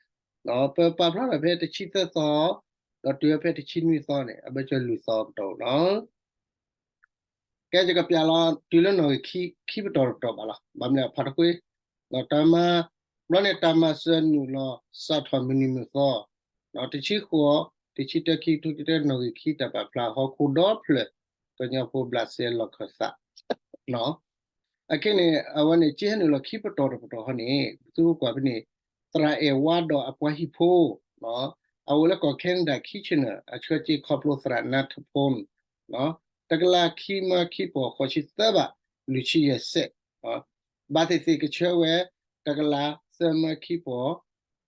ပပာ်ဖျါထီၣ်ဖဲတဆံသၢသီ, ဒီးတုၤဝဲဖဲတဆံနွံသီန့ၣ် အဘၢၣ်စၢၤလုၢ်သီပတီၢ်နီၤ ကဲ ယကပျးလီၤတုၤလၢနီၣ်ဂံၢ်ခံ ခံပတီၢ်တပတီၢ်ဘၣ်လီၤ. ဘၣ်မနုၤလဲၣ် ဖးတကွ့, တၢ်မၤ, ဘျီန့ၣ် တၢ်မၤစၢၤနုာ်လီၤစးထီၣ်မုၢ်နံၤမုၢ်သီ, တဆံဃိး, တဆံတၢ ခံကထိခံဆံတၢ နီၣ်ဂံၢ်ခံ တၢ်ပာ်ဖျါ ဟီၣ်ခိၣ်ဒီဖျၢၣ် ကညီဖိဘျးစဲလီၢ်ခၢၣ်သး အခဲန့ၣ် အဝဲန့ၣ် က့ဟဲနုာ်လီၤခံပတီၢ်တပတီၢ်ဟီန့ၣ် ပသုကွၢ်ဖဲန့ၣ် သရၣ်အဲၣ်ဝါဒီးအပှၤဟံၣ်ဖိ အအိၣ်လၢကီၢ် Canada Kitchener အဆှၢစ့ခီဖျိသရၣ်နါတဖိ တကလးခံမၢခံပီၢ်ဃိးဆံသၢဘး လွံၢ်ဆံယဲၢ်စဲး, ဘၣ်သ့ၣ်သ့ၣ်ကဆှၢဝဲ တကလးသၢမၢခံပီၢ်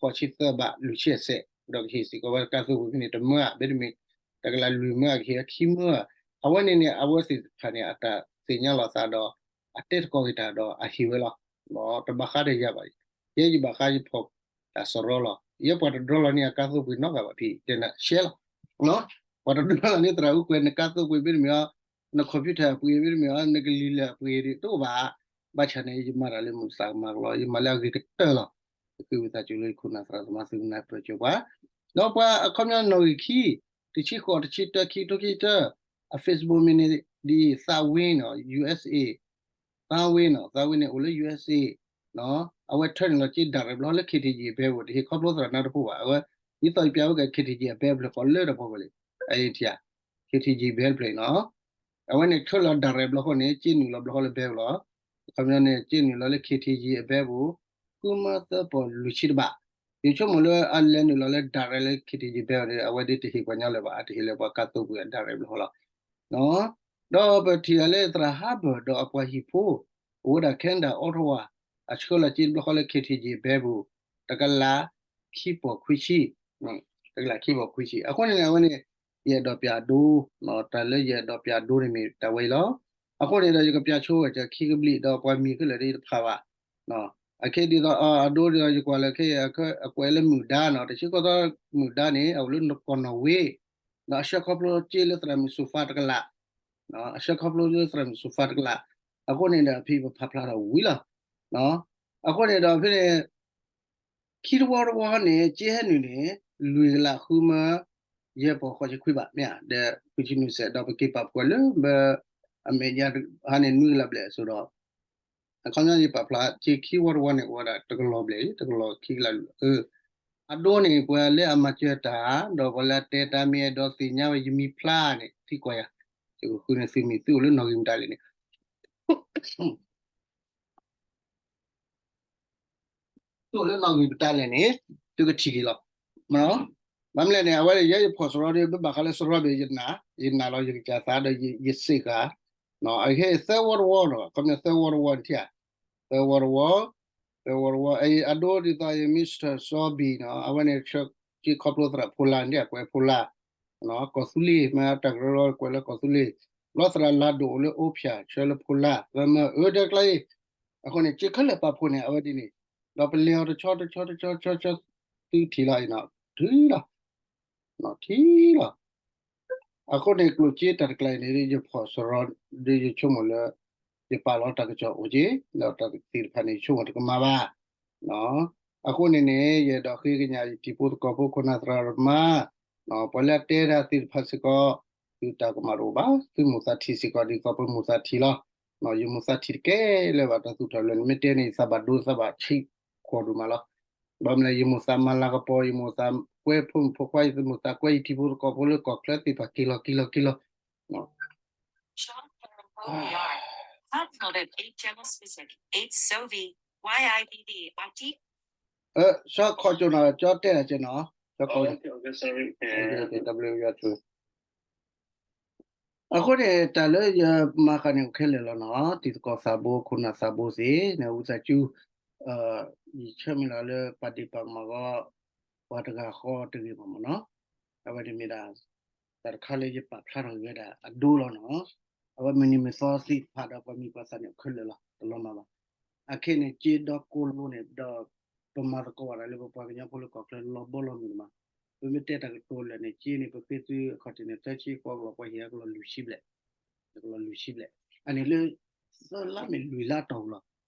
ဃိးဆံသၢဘး လွံၢ်ဆံယဲၢ်စဲး, ဒီးကဟ့ၣ်စ့ၢ်ကီးဝဲကါသိပှ့ၤဖဲန့ၣ် တမၢဧါ မ့တမ့ၢ် တကလးလွံၢ်မၢဧါ ကဟ့ၣ်ဝဲခံမၢဧါ, အဝဲန့ၣ်န့ၣ် အဝဲသ့ၣ်တဖၣ်န့ၣ် အတၢ်သ့ၣ်ညါလီၤသးဒီး အတဲသကိးက့ၤတၢ်ဒီး အဟ့ၣ်ဝဲလီၤ. တဘၣ်ဃးဒီးယၤဘၣ်, ယဲယဘၣ်ဃးယဖီၣ်တၢ်စရီလီၤ. ယဲပှၤတဒြီလီၤန့ၢ်အကါသိပှ့ၤနီတဂၤဘၣ်ဖံတဲနၤရှဲလီၤ. ပှၤတဒြီလီၤန့ၢ်သရၣ်အူကွဲး နကါသိပှ့ၤမ့တမ့ၢ်အီၤ, န computer အပှ့ၤမ့တမ့ၢ်အီၤ နကလံၤလၢအပှ့ၤဒ်တအိၣ်ဘၣ်. ဘၣ်ဆၣ်န့ၣ် ယမၤတၢ်လၢမုာ်သးကမၤကလီၤ ယမၤလၢအဂ့ၤကတၢၢ်လီၤ. ယဃ့ဝံသးစူၤလၢယခိၣ်နၢ်သရၣ်သမါသုကနၢ်ပၢၢ်ကၠိပှၤ, ဒီးပှၤအခီပညီနီၣ်ဂံၢ်ခံ, တဆံဃိး တဆံတၢ ခံကထိခံဆံတၢ, အ Facebook မ့ၢ်န့ၣ် ဒ်သးဝ့နီၤ USA သးဝ့နီၤ သးဝ့န့ၣ် အိၣ်လၢ USA အဝဲထၢနုာ်လီၤစ့ direct ဘျီလၢ KTG အဘဲပူၤ တဟ့ၣ်ခီဖျိသရၣ်နါတဖိဘၣ်. အဝဲ ဒ်သိးယပျးဝဲက KTG အဘဲပူၤဖျၢၣ် ကိးလၢတၢ်ဖီခိၣ်လံ အအံၤထံၣ်ဧါ KTG ဘဲပူၤဖျၢၣ်နီၤ. အဝဲန့ၣ်ထၢလီၤ direct ဘျီဃီန့ၣ် စ့နုာ်လီၤဘျီဃီလၢဘဲပူၤလီၤ. အခီပညီန့ၣ် စ့နုာ်လီၤလၢ KTG အဘဲပူၤ ဃုမၢသၢပီၢ်လွံၢ်ဆံတဘး. ယဆိကမိၣ်လၢအလဲၤနုာ်လီၤလၢ direct လၢ KTG ဘဲပူၤန့ၣ် အဝဲဒ်တဟ့ၣ်ပှၤညီလၢၤဘၣ် အတဟ့ၣ်လၢပှၤကါသိပှ့ၤအ direct ဘျီဃီလီၤ. ဒီးပထံၣ်အီၤလၢသရၣ်ဟါဘၢၣ်ဒီးအပှၤဟံၣ်ဖိ အိၣ်ဝဲဒၣ် Canada Ottawa အဆှၢလီၤစ့တဘျီဃီလၢ KTG အဘဲပူၤ တကလးခံပီၢ်ခွံဆံ, တကလးခံပီၢ်ခွံဆံ. အဃိန့ၣ် အဝဲန့ၣ် ယအဲၣ်ဒိးပျးဒိ တၢ်လၢယအဲၣ်ဒိးပျးဒိန့ၣ်မ့ၢ်တၢ်ဝဲအံၤလီၤ. အဃိန့ၣ်ဒီး ယကပျးဆိဝဲကခံကဘျံး ဒီးပှၤမံၤခဲလၢာ်ဒ်တဖၣ်ဘၣ်. အခဲဒ်သိး အဒိဒီး ယကွၢ်လၢခဲအံၤ အကွဲးလၢမုၢ်ဒါနီၤ တဆံဃိးသီမုၢ်ဒါန့ၣ် အအိၣ်လၢကီၢ်နီၣ်ဝ့ ဒီးအဆှၢခီဖျိစ့လၢသရၣ်မုၣ်စူၤဖါတကလး, အဆှၢခီဖျိလၢသရၣ်မုၣ်စူၤဖါတကလး, အဃိန့ၣ်ဒီး အဖံပဖးဖျါထီၣ်ဝံၤလီၤ. အဃိန့ၣ်ဒီးဖဲန့ၣ် ခံတဝီတဝီန့ၣ် က့ဟဲနုာ်န့ၣ် လွံၢ်ကလးဃုမၢ ယဲၢ်ပီၢ်ဃိးဆံခွံဘၣ် မ့ၢ်ဧါ, ဒီးခွံဆံနွံစဲး ဒီးပက့ၤပာ်ဖှိၣ်လၢ ဘၣ်အမဲာ်ညါဟါန့ၣ် နွံကလးဘျဲၣ်အစိၤဒီး အခီပညီယပာ်ဖျါ က့ခံဝီတဝီန့ၣ် အိၣ်ဝဲဒၣ်တကလီၤဘျဲၣ် တကလီၤခံကလး, အဒိန့ၣ် ပှၤလၢအမၤစၢၤတၢ် ဒီးပှၤလၢအတဲတၢ် မ့ၢ်အဲၣ်ဒိးသ့ၣ်ညါဝဲ ယမံၤဖျါန့ၣ် သံကွၢ်ယၤ, ယကဃုန့ၢ်သုမံၤ သုအိၣ်လၢနီၣ်ဂံၢ်မတၤလဲၣ်န့ၣ် သုအိၣ်လၢနီၣ်ဂံၢ်မတၤလဲၣ်န့ၣ် သုကထံၣ်က့ၤလီၤ. မ့ၢ်, ဘၣ်မနုၤလဲၣ်န့ၣ် အဝဲန့ၣ် ယဲယဖီၣ်စရီဒီး မ့ၢ်ဘၣ်ဃးလၢစရီဘၣ် ယနာ်, ယနာ်လီၤ ယကစၢ်သးဒီးယစ့ၢ်ကီး, အဟဲသၢဝီတဝီနီၤ, အခီပညီသၢဝီတဝီန့ၣ်ထံၣ်ဧါ, သၢဝီတဝီ, သၢဝီတဝီ, အဒိဒ်သိး Mister စီဘံၣ်နီၤ အဝဲန့ၣ် ဆှၢက့ၤခီဖျိသရၣ်ဖိလၢ်န့ၣ် အကွဲးဖိလၢ် ကီၢ်သူလ့ၤ မ့ၢ်တၢ်ကရၢလီၤ ကွဲးလၢကီၢ်သူလ့ၤ, လီၤသရၣ်လၤဒိၣ်အိၣ်လၢအိၣ်ဖၠၣ် ဆှၢလၢဖိလၢ် သၢမၢအၢ ဒီးကျါအံၤ, အဃိန့ၣ် က့ခဲလၢာ်ပာ်ဖှိၣ်န့ၣ် အဝဲဒ်န့ၣ်, ဒီးပလဲၤအီၤတဆီတဆီတဆီတဆီတဆီ သုထံၣ်လီၤအံၤနီၤ, ထံၣ်လီၤ, ထံၣ်လီၤ. အဃိန့ၣ် ကျိၣ်စ့တၢ်တကျါအံၤန့ၣ် ယဖီၣ်စရီ ဒီးယဆိကမိၣ်လၢ ယပာ်လီၤတၢ်ကစီၣ်အိၣ်က့ၤ ဒီးတၢ်သ့ၣ်တဖၣ်န့ၣ် ယဆိကမိၣ်တကမၣ်ဘၣ် အဃိန့ၣ်န့ၣ် ယအဲၣ်ဒိးဃ့ကညးယတံၤဖိသကိးဖိ ခိၣ်နၢ်သရၣ်သမါ, ပှၤလၢအတဲတၢ်သ့ၣ်တဖၣ်စ့ၢ်ကီး သုတၢ်ကမၣ်တအိၣ်ဘၣ်, သုမိၢ်သးထံးစ့ၢ်ကီး ဒ်သိးပမိၢ်သးထံးလီၤ. ယမိၢ်သးထံးတကဲလၢၤဘၣ် တၢ်သူၣ်ထီၣ်လၢန့ၣ် မ့ၢ်တဲန့ၣ် ယသးဘၣ်ဒိသးဘၣ်ဆံးဃီဒိၣ်မးလီၤ. ဘၣ်မနုၤလဲၣ် ယမိၢ်သးမၤလၤကပီၤ ယမိၢ်သးကွဲဖိမုၣ်ဖိခွါ ယမိၢ်သးကွဲယတံၤဖိသကိးဖိလၢကီၢ်ချၢသ့ၣ်တဖၣ်က့ၤလီၤက့ၤလီၤက့ၤလီၤ စီၤခီၣ်ကၠိနီၤ ကၠီတဲတၢ်ကဲနီၤ, စီၤခီၣ်ကၠိ, တၢ်ဘျုးယွၤဆိ, အဃိန့ၣ် တၢ်လၢယမၤဃာ်န့ၣ်အိၣ်ခဲလၢာ်လီၤနီၤ, တံၤသကိးသးဘိ ခိၣ်နၢ်သးဘိသ့ၣ် နဝံသးစူၤ, ယဆၢမုၢ်လၢ်လၢပာ်ဒ့ၣ်ပာ်ကမၣ်ဂီၢ် ပှၤတဂၤဃီတဂ့ၤဘၣ်မ့ၢ်နီၤ, အဝဲန့ၣ်မ့ၢ်ဒၣ် တၢ်တခါလၢယပာ်ဖျါထီၣ်က့ၤဝဲဒၣ်အဒိလီၤနီၤ, အဝဲမုၢ်နံၤမုၢ်သီသ့ၣ်တဖၣ်ဒီးပှၤမံၤပှၤသၣ်န့ၣ်အိၣ်ခဲလၢာ်လီၤ တလီၤမၢ်ဘၣ်. အခဲအံၤန့ၣ် က့ဒီကိလိန့ၣ်ဒီး ပမၤသကိးဝဲဒၣ်လၢပပှၤကညီဖိလၢကီၢ်ချၢလီၤဘီလီၤမုၢ်ဒိၣ်မး, ပမ့ၢ်တဲတၢ်ကတိၤလၢာ်န့ၣ် က့န့ၣ် ပဃ့သုအခီၣ်ထံးန့ၣ် သၢဆံဃိးကလီၤ ပှၤဟ့ၣ်အကလီၤလွံၢ်ဆံဘျဲၣ်, ကလီၤလွံၢ်ဆံဘျဲၣ်, အန့ၣ်လၢ သၢလါမ့ၢ်လွံၢ်လါတီၢ်ပူၤလီၤ,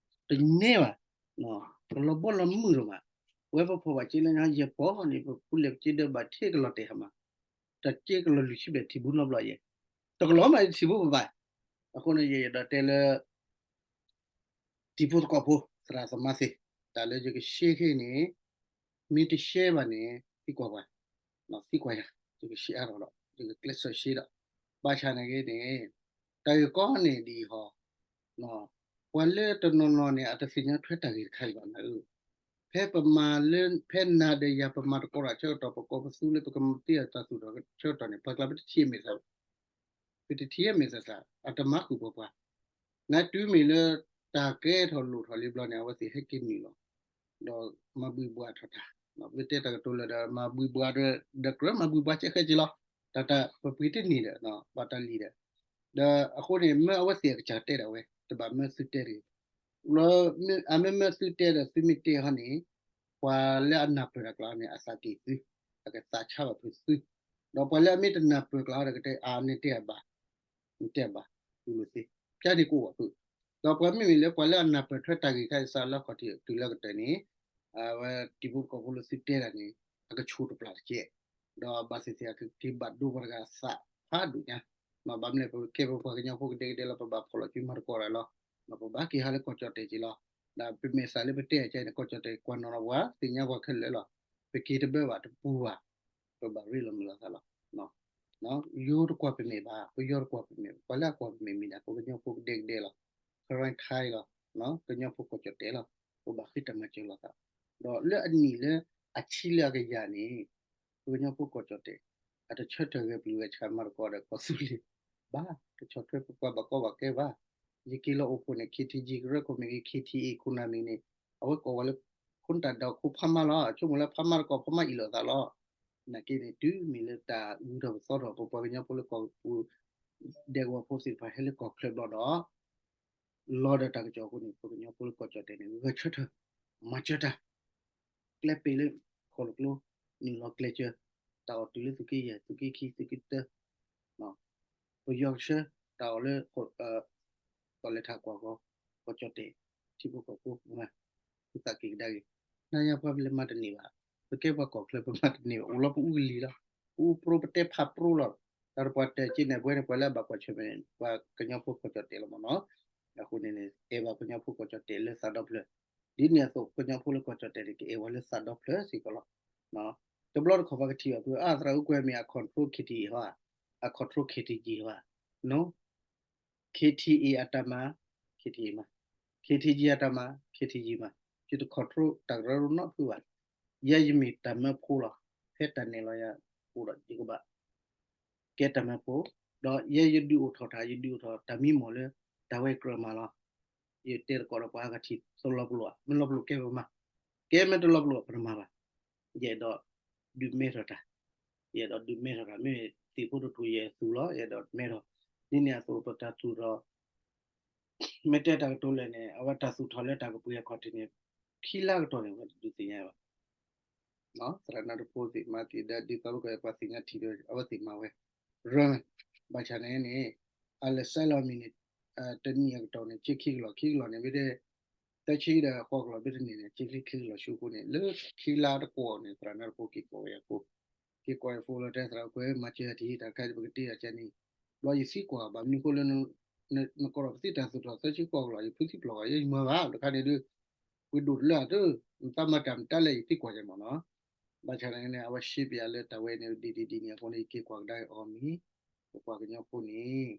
တန့ၢ်ဘၣ်, ကလီၤဘီလီၤမုၢ်ဒိၣ်မး, ပဝဲပဖီၣ်ဘၣ်က့လၢညါယဲၢ်ပီၢ်န့ၣ် ပကူလဲၤပက့ဒီးဘၣ်ထံကလီၤတဲာ်ဟါမး, တက့ကလီၤလွံၢ်ဆံဘျဲၣ်ထံၣ်ဘူးနီတဘျီယဲၢ်, တကလီၤမးထံၣ်ဘူးပဘၣ်, အဃိန့ၣ် ယအဲၣ်ဒိးတဲလၢ တံၤဖိသကိးဖိ သရၣ်သမါသ့ၣ်, တၢ်လၢယကရှဲခဲအံၤန့ၣ် မ့ၢ်တရှဲဘၣ်န့ၣ် သံကွၢ်ပှၤ, သံကွၢ်ယၤ, ယကရှဲအါထီၣ်ဒီး ယကကျဲးစၢးရှဲဒီး, ဘၣ်ဆၣ်နာ်က့န့ၣ် တၢ်ဂ့ၢ်ကီန့ၣ်ဒ်အံၤဟီ, ပှၤလၢတနီၤနီၤန့ၣ် အတသ့ၣ်ညါထွဲတၢ်ဂ့ၢ်တခါအံၤဘၣ်နၤဧၢ, ဖဲပမၤလၢ ဖဲနၤဒီးယၤပမၤသကိးတၢ်ဆၢကတီၢ် ပကိးပသူလၢပကမၤတ့ၢ်တၢ်သူၣ်ထီၣ်ဆၢကတီၢ်န့ၣ် ပှၤကျါပတထံၣ်မဲာ်သး ပတထံၣ်မဲာ်သးသး အတမၤဃုာ်ပှၤပှၤ, နတုၤမ့ၢ်လၢတၢ်ကဲထီၣ်လိၣ်ထီၣ်လံဘျီန့ၣ် အဝဲသ့ၣ်ဟဲက့ၤနုာ်လီၤ, ဒီးမၤဘှံးဘှါထီၣ်တၢ်, ပတဲတၢ်ကတိၤလၢာ်ဒီး မၤဘှံးဘှါဒီး ဒီးကြၢးမၤဘှံးဘှါကဲဃဲက့ၤလီၤ, တၢ်တၢ်ပပှ့ၤတန့ၢ်ဒီး ဘၣ်တၢ်လံၤဒီး, ဒီးအဃိန့ၣ် မ့ၢ်အဝဲသ့ၣ်အကစၢ်တဲဒၣ်ဝဲ တဘၣ်မၢသုတဲတဂ့ၤ, အမ့ၢ်မၢသုတဲဒီးသုမ့ၢ်တဲဟီန့ၣ် ပှၤလၢအနၢ်ပၢၢ်တၢ်ကျါန့ၣ် အသးက့ၤသု, အကသးဆါဘၣ်ဖုးသု, ဒီးပှၤလၢအမ့ၢ်တနၢ်ပၢၢ်ကျါဒီးကတဲအါန့ၢ်တဲအဘၣ်, နတဲအဘၣ်, တူၢ်လိာ်သ့, ပျၢ်န့ၢ်ကအိၣ်ဘၣ်ဖုး, ဒီးပှၤမ့မ့ၢ်လၢပှၤလၢအနၢ်ပၢၢ်ထွဲတၢ်ဂ့ၢ်ခါအံၤစးလၢအခီၣ်ထံးတုၤလၢကတၢၢ်န့ၣ် အဝဲတံၤဖိသကိးဖိလၢသုတဲတၢ်န့ၣ် အကဆိၣ်တပျၢ်တကဲး, ဒီးဘၣ်သ့ၣ်သ့ၣ်အကက့ၤဘၣ်ဒိပှၤတဂၤအသးဖးဒိၣ်ညါ, ဘၣ်မနုၤလဲၣ် ပကဲပပှၤကညီဖိကဒဲကဒဲလီၤ ပဘၣ်ဖီၣ်လီၤစုမၤသကိးတၢ်လီၤ, ပဘၣ်က့ၤဟးလၢကီၢ်ကၠီၣ်တဲာ်က့ၤလီၤ, ဒီးပမဲာ်သးလၢပတဲအကဲန့ၣ် ကီၢ်ကၠီၣ်တဲာ်ကွၢ်နီၣ်လီၤပှၤ သ့ၣ်ညါပှၤခဲလၢာ်လီၤ, ပက့ၤတဘၢဘၣ်တပူၤဘၣ်, ပဘၣ်ရ့လိာ်မုာ်လိာ်သးလီၤ. ယိၤတကွၢ်ပမဲာ်ဘၣ်, ပယီၤတကွၢ်ပမဲာ်ဘၣ်, ပှၤလၢအကွၢ်ပမဲာ်မ့ၢ်ဒၣ် ပကညီဖိကဒဲကဒဲလီၤ, ကရၢၢ်ခါလီၤ, ကညီဖိကီၢ်ကၠီၣ်တဲာ်လီၤ, ပဘၣ်ဃ့တၢ်မၤစၢၤလိာ်သး, ဒီးလၢအနံၣ်လၢအဆံလၢအကယၤန့ၣ် ပကညီဖိကီၢ်ကၠီၣ်တဲာ် အတဆၢထၢၣ်ဂဲၤပျုၢ်ဂဲၤဆှးမၤသကိးဒီးကီၢ်သူလ့ၤဘၣ်, တဆီၣ်ထွဲပပှၤဘၣ်ကီဘၣ်ခဲဘၣ်, ယက့ၤလီၤအိၣ်ဖှိၣ်န့ၣ် KTG ကရၢခိၣ်မ့ၢ်ဂ့ၤ KTA ခိၣ်နၢ်မ့ၢ်ဂ့ၤန့ၣ် အဝဲကိးဝဲလၢ ခိၣ်နၢ်တၢ်ဒီးခိၣ်ဖးမါလီၤ, ဆိကမိၣ်လၢဖးမါတကိးဖးမါအံၣ်လိာ်သးလီၤ, နာ်က့န့ၣ် တုၤမ့ၢ်လၢတၢ်အုးထီၣ်ပသီထီၣ် ပပှၤကညီဖိလၢကီၢ်ပူၤ ဒဲကဝီၤဖိသ့ၣ်တဖၣ်ဟဲလၢကီၢ်ချၢဘျီဒီး လီၤဒီးတၢ်ကစီၣ်အဃိန့ၣ် ပကညီဖိလၢကီၢ်ကၠီၣ်တဲာ်န့ၣ် ဂဲၤဆၢထၢၣ် မၤစၢၤတၢ် ကျဲပ့ၤလၢ ခီၣ်လိာ်ကျိ နုာ်လီၤကျဲးစၢး တၢ်အီၣ်တုၤလၢသုးက့ယဲၢ် သုးက့ခံ သုးက့တၢ ပယီၤကဆှၢ တၢ်အီၣ်လၢ ကီၢ်လဲၤထးကွၢ်ဃီ ကီၢ်ကၠီၣ်တဲာ် ထံဖိကီၢ်ဖိ မၤ သုသးက့ၤကဒါက့ၤ နၤယၤပှၤပလဲၤမၤတန့ၢ်ဘၣ် ပကဲပှၤကီၢ်ချၢပမၤတန့ၢ်ဘၣ် အိၣ်လီၤပအူကလံၤလီၤ ပအိၣ်ပြိပတဲဖးပြိလီၤ. တၢ်တပှၤတဲာ်က့န့ၣ် ပဝဲန့ၣ် ပှၤလၢအဘၣ်ကွၢ်ဆၢၣ်မဲာ်န့ၣ် ပှၤကညီဖိကီၢ်ကၠီၣ်တဲာ်လီၤမ့ၢ်နီၤ. အဃိန့ၣ်န့ၣ် အဲၣ်ဘၣ်ကညီဖိကီၢ်ကၠီၣ်တဲာ်လၢသးဒီဖျၢၣ်, ဒ်န့ၣ်အသိး ကညီဖိလၢကီၢ်ကၠီၣ်တဲာ်န့ၣ် ကအဲၣ်ဝဲလၢသးဒီဖျၢၣ်စ့ၢ်ကီးလီၤ. တဘျီတခီၣ်ပှၤကထံၣ်ဘၣ်ဖု အသရၣ်အူကွဲမ့ၢ် အ control K T A ဟီဧါ, အ control K T G ဟီဧါ, no, K T A အတၢ်မၤ K T A မၤ, K T G အတၢ်မၤ K T G မၤ, ယတ control တၢ်ကရၢကရိနီတဖုဘၣ်. ယဲယမ့ၢ်တၢ်မၢဖိလီၤ. ဖဲတၢ်နဲၣ်လီၤယၤအိၣ်ဒီး ယကဘၣ်ကဲတၢ်မၢဖိ, ဒီးယဲယဒုးအိၣ်ထီၣ်တၢ် ယဒုးအိၣ်ထီၣ်တၢ်မံမီၢ်လၢ တၢ်ဝဲကြၢးမၤလီၤ. ယတဲသကိးဒီးပှၤအါဂၤထံၣ် တလီၤပလိာ်ဘၣ်, မ့ၢ်လီၤပလိာ်ကဲပမၤ, ကဲမ့ၢ်တလီၤပလိာ်ပတမၤဘၣ်. ယအဲၣ်ဒိးဒုးမဲထီၣ်တၢ်, ယအဲၣ်ဒိးဒုးမဲထီၣ်တၢ် မ့ၢ်သ့ၣ်ဖိတထူၣ်ယသူၣ်လီၤ, ယအဲၣ်ဒိးမဲထီၣ်, ဒ်န့ၣ်အသိးပတၢ်သူၣ်ထီၣ် မ့ၢ်တဲတၢ်ကတိၤလဲၣ်န့ၣ် အဝဲတၢ်သူၣ်ထီၣ်လၢတၢ်ကပှ့ၤအခီၣ်ထံးန့ၣ် ခံလါကတီၢ်န့ၣ် ပှၤတဒုးသ့ၣ်ညါဘၣ်. သရၣ်နၢတဖိသ့ၣ်မၤသ့ၣ်ဒၣ် ဒ်သိးလၢကပှၤသ့ၣ်ညါထံၣ်ဒီး အဝဲသ့ၣ်မၤဝဲ ရၢ, ဘၣ်ဆၣ်န့ၣ်န့ၣ် အလဲၤဆဲးလီၤမံၤန့ၣ် တနံၣ်အကတီၢ်န့ၣ် ကၠ့ခံကလီၢ် ခံကလီၢ်န့ၣ် ဘၣ်တဲ သၢဆံဒီးဃိးကလီၢ် ဘၣ်တနံၣ်န့ၣ် ကၠ့ခံကလီၢ်ဆူအဃိန့ၣ် လၢခံလါတကွီၢ်န့ၣ် သရၣ်နၢတဖိက့ၤကိးဝဲယၤဖိ က့ၤကိးယၤဖိလၢတဲသရၣ်ကွဲမၤစၢၤယၤထံၣ် တၢ်တခါဒီးပကတ့အီၤကန့ၣ် ဘျီယသံကွၢ် ဘၣ်မနုၤအဃိလၢ နကိးထီၣ်ပသံတၢ်သူၣ်ထီၣ်သၢဆံဃိးကလီၢ် ယဖုသံပျီၢ်ဂီၢ် ယဲယမၤဘၣ် တခါန့ၣ်ဒုး ပှ့ၤဒိၣ်တလၢအတၢ် နသးမၤတၢ်မတၤလဲၣ် ယသံကွၢ်ကမ့ၢ်နီၤ. ဘၣ်ဆၣ်န့ၣ် အဝဲရှဲပယၤလၢတၢ်ဝဲန့ၣ် ဒ်ဒ်ဒ်န့ၣ်အဃိန့ၣ် ယက့ၤကွၢ်ကဒါအီၤမ့ၢ် ပပှၤကညီဖိန့ၣ်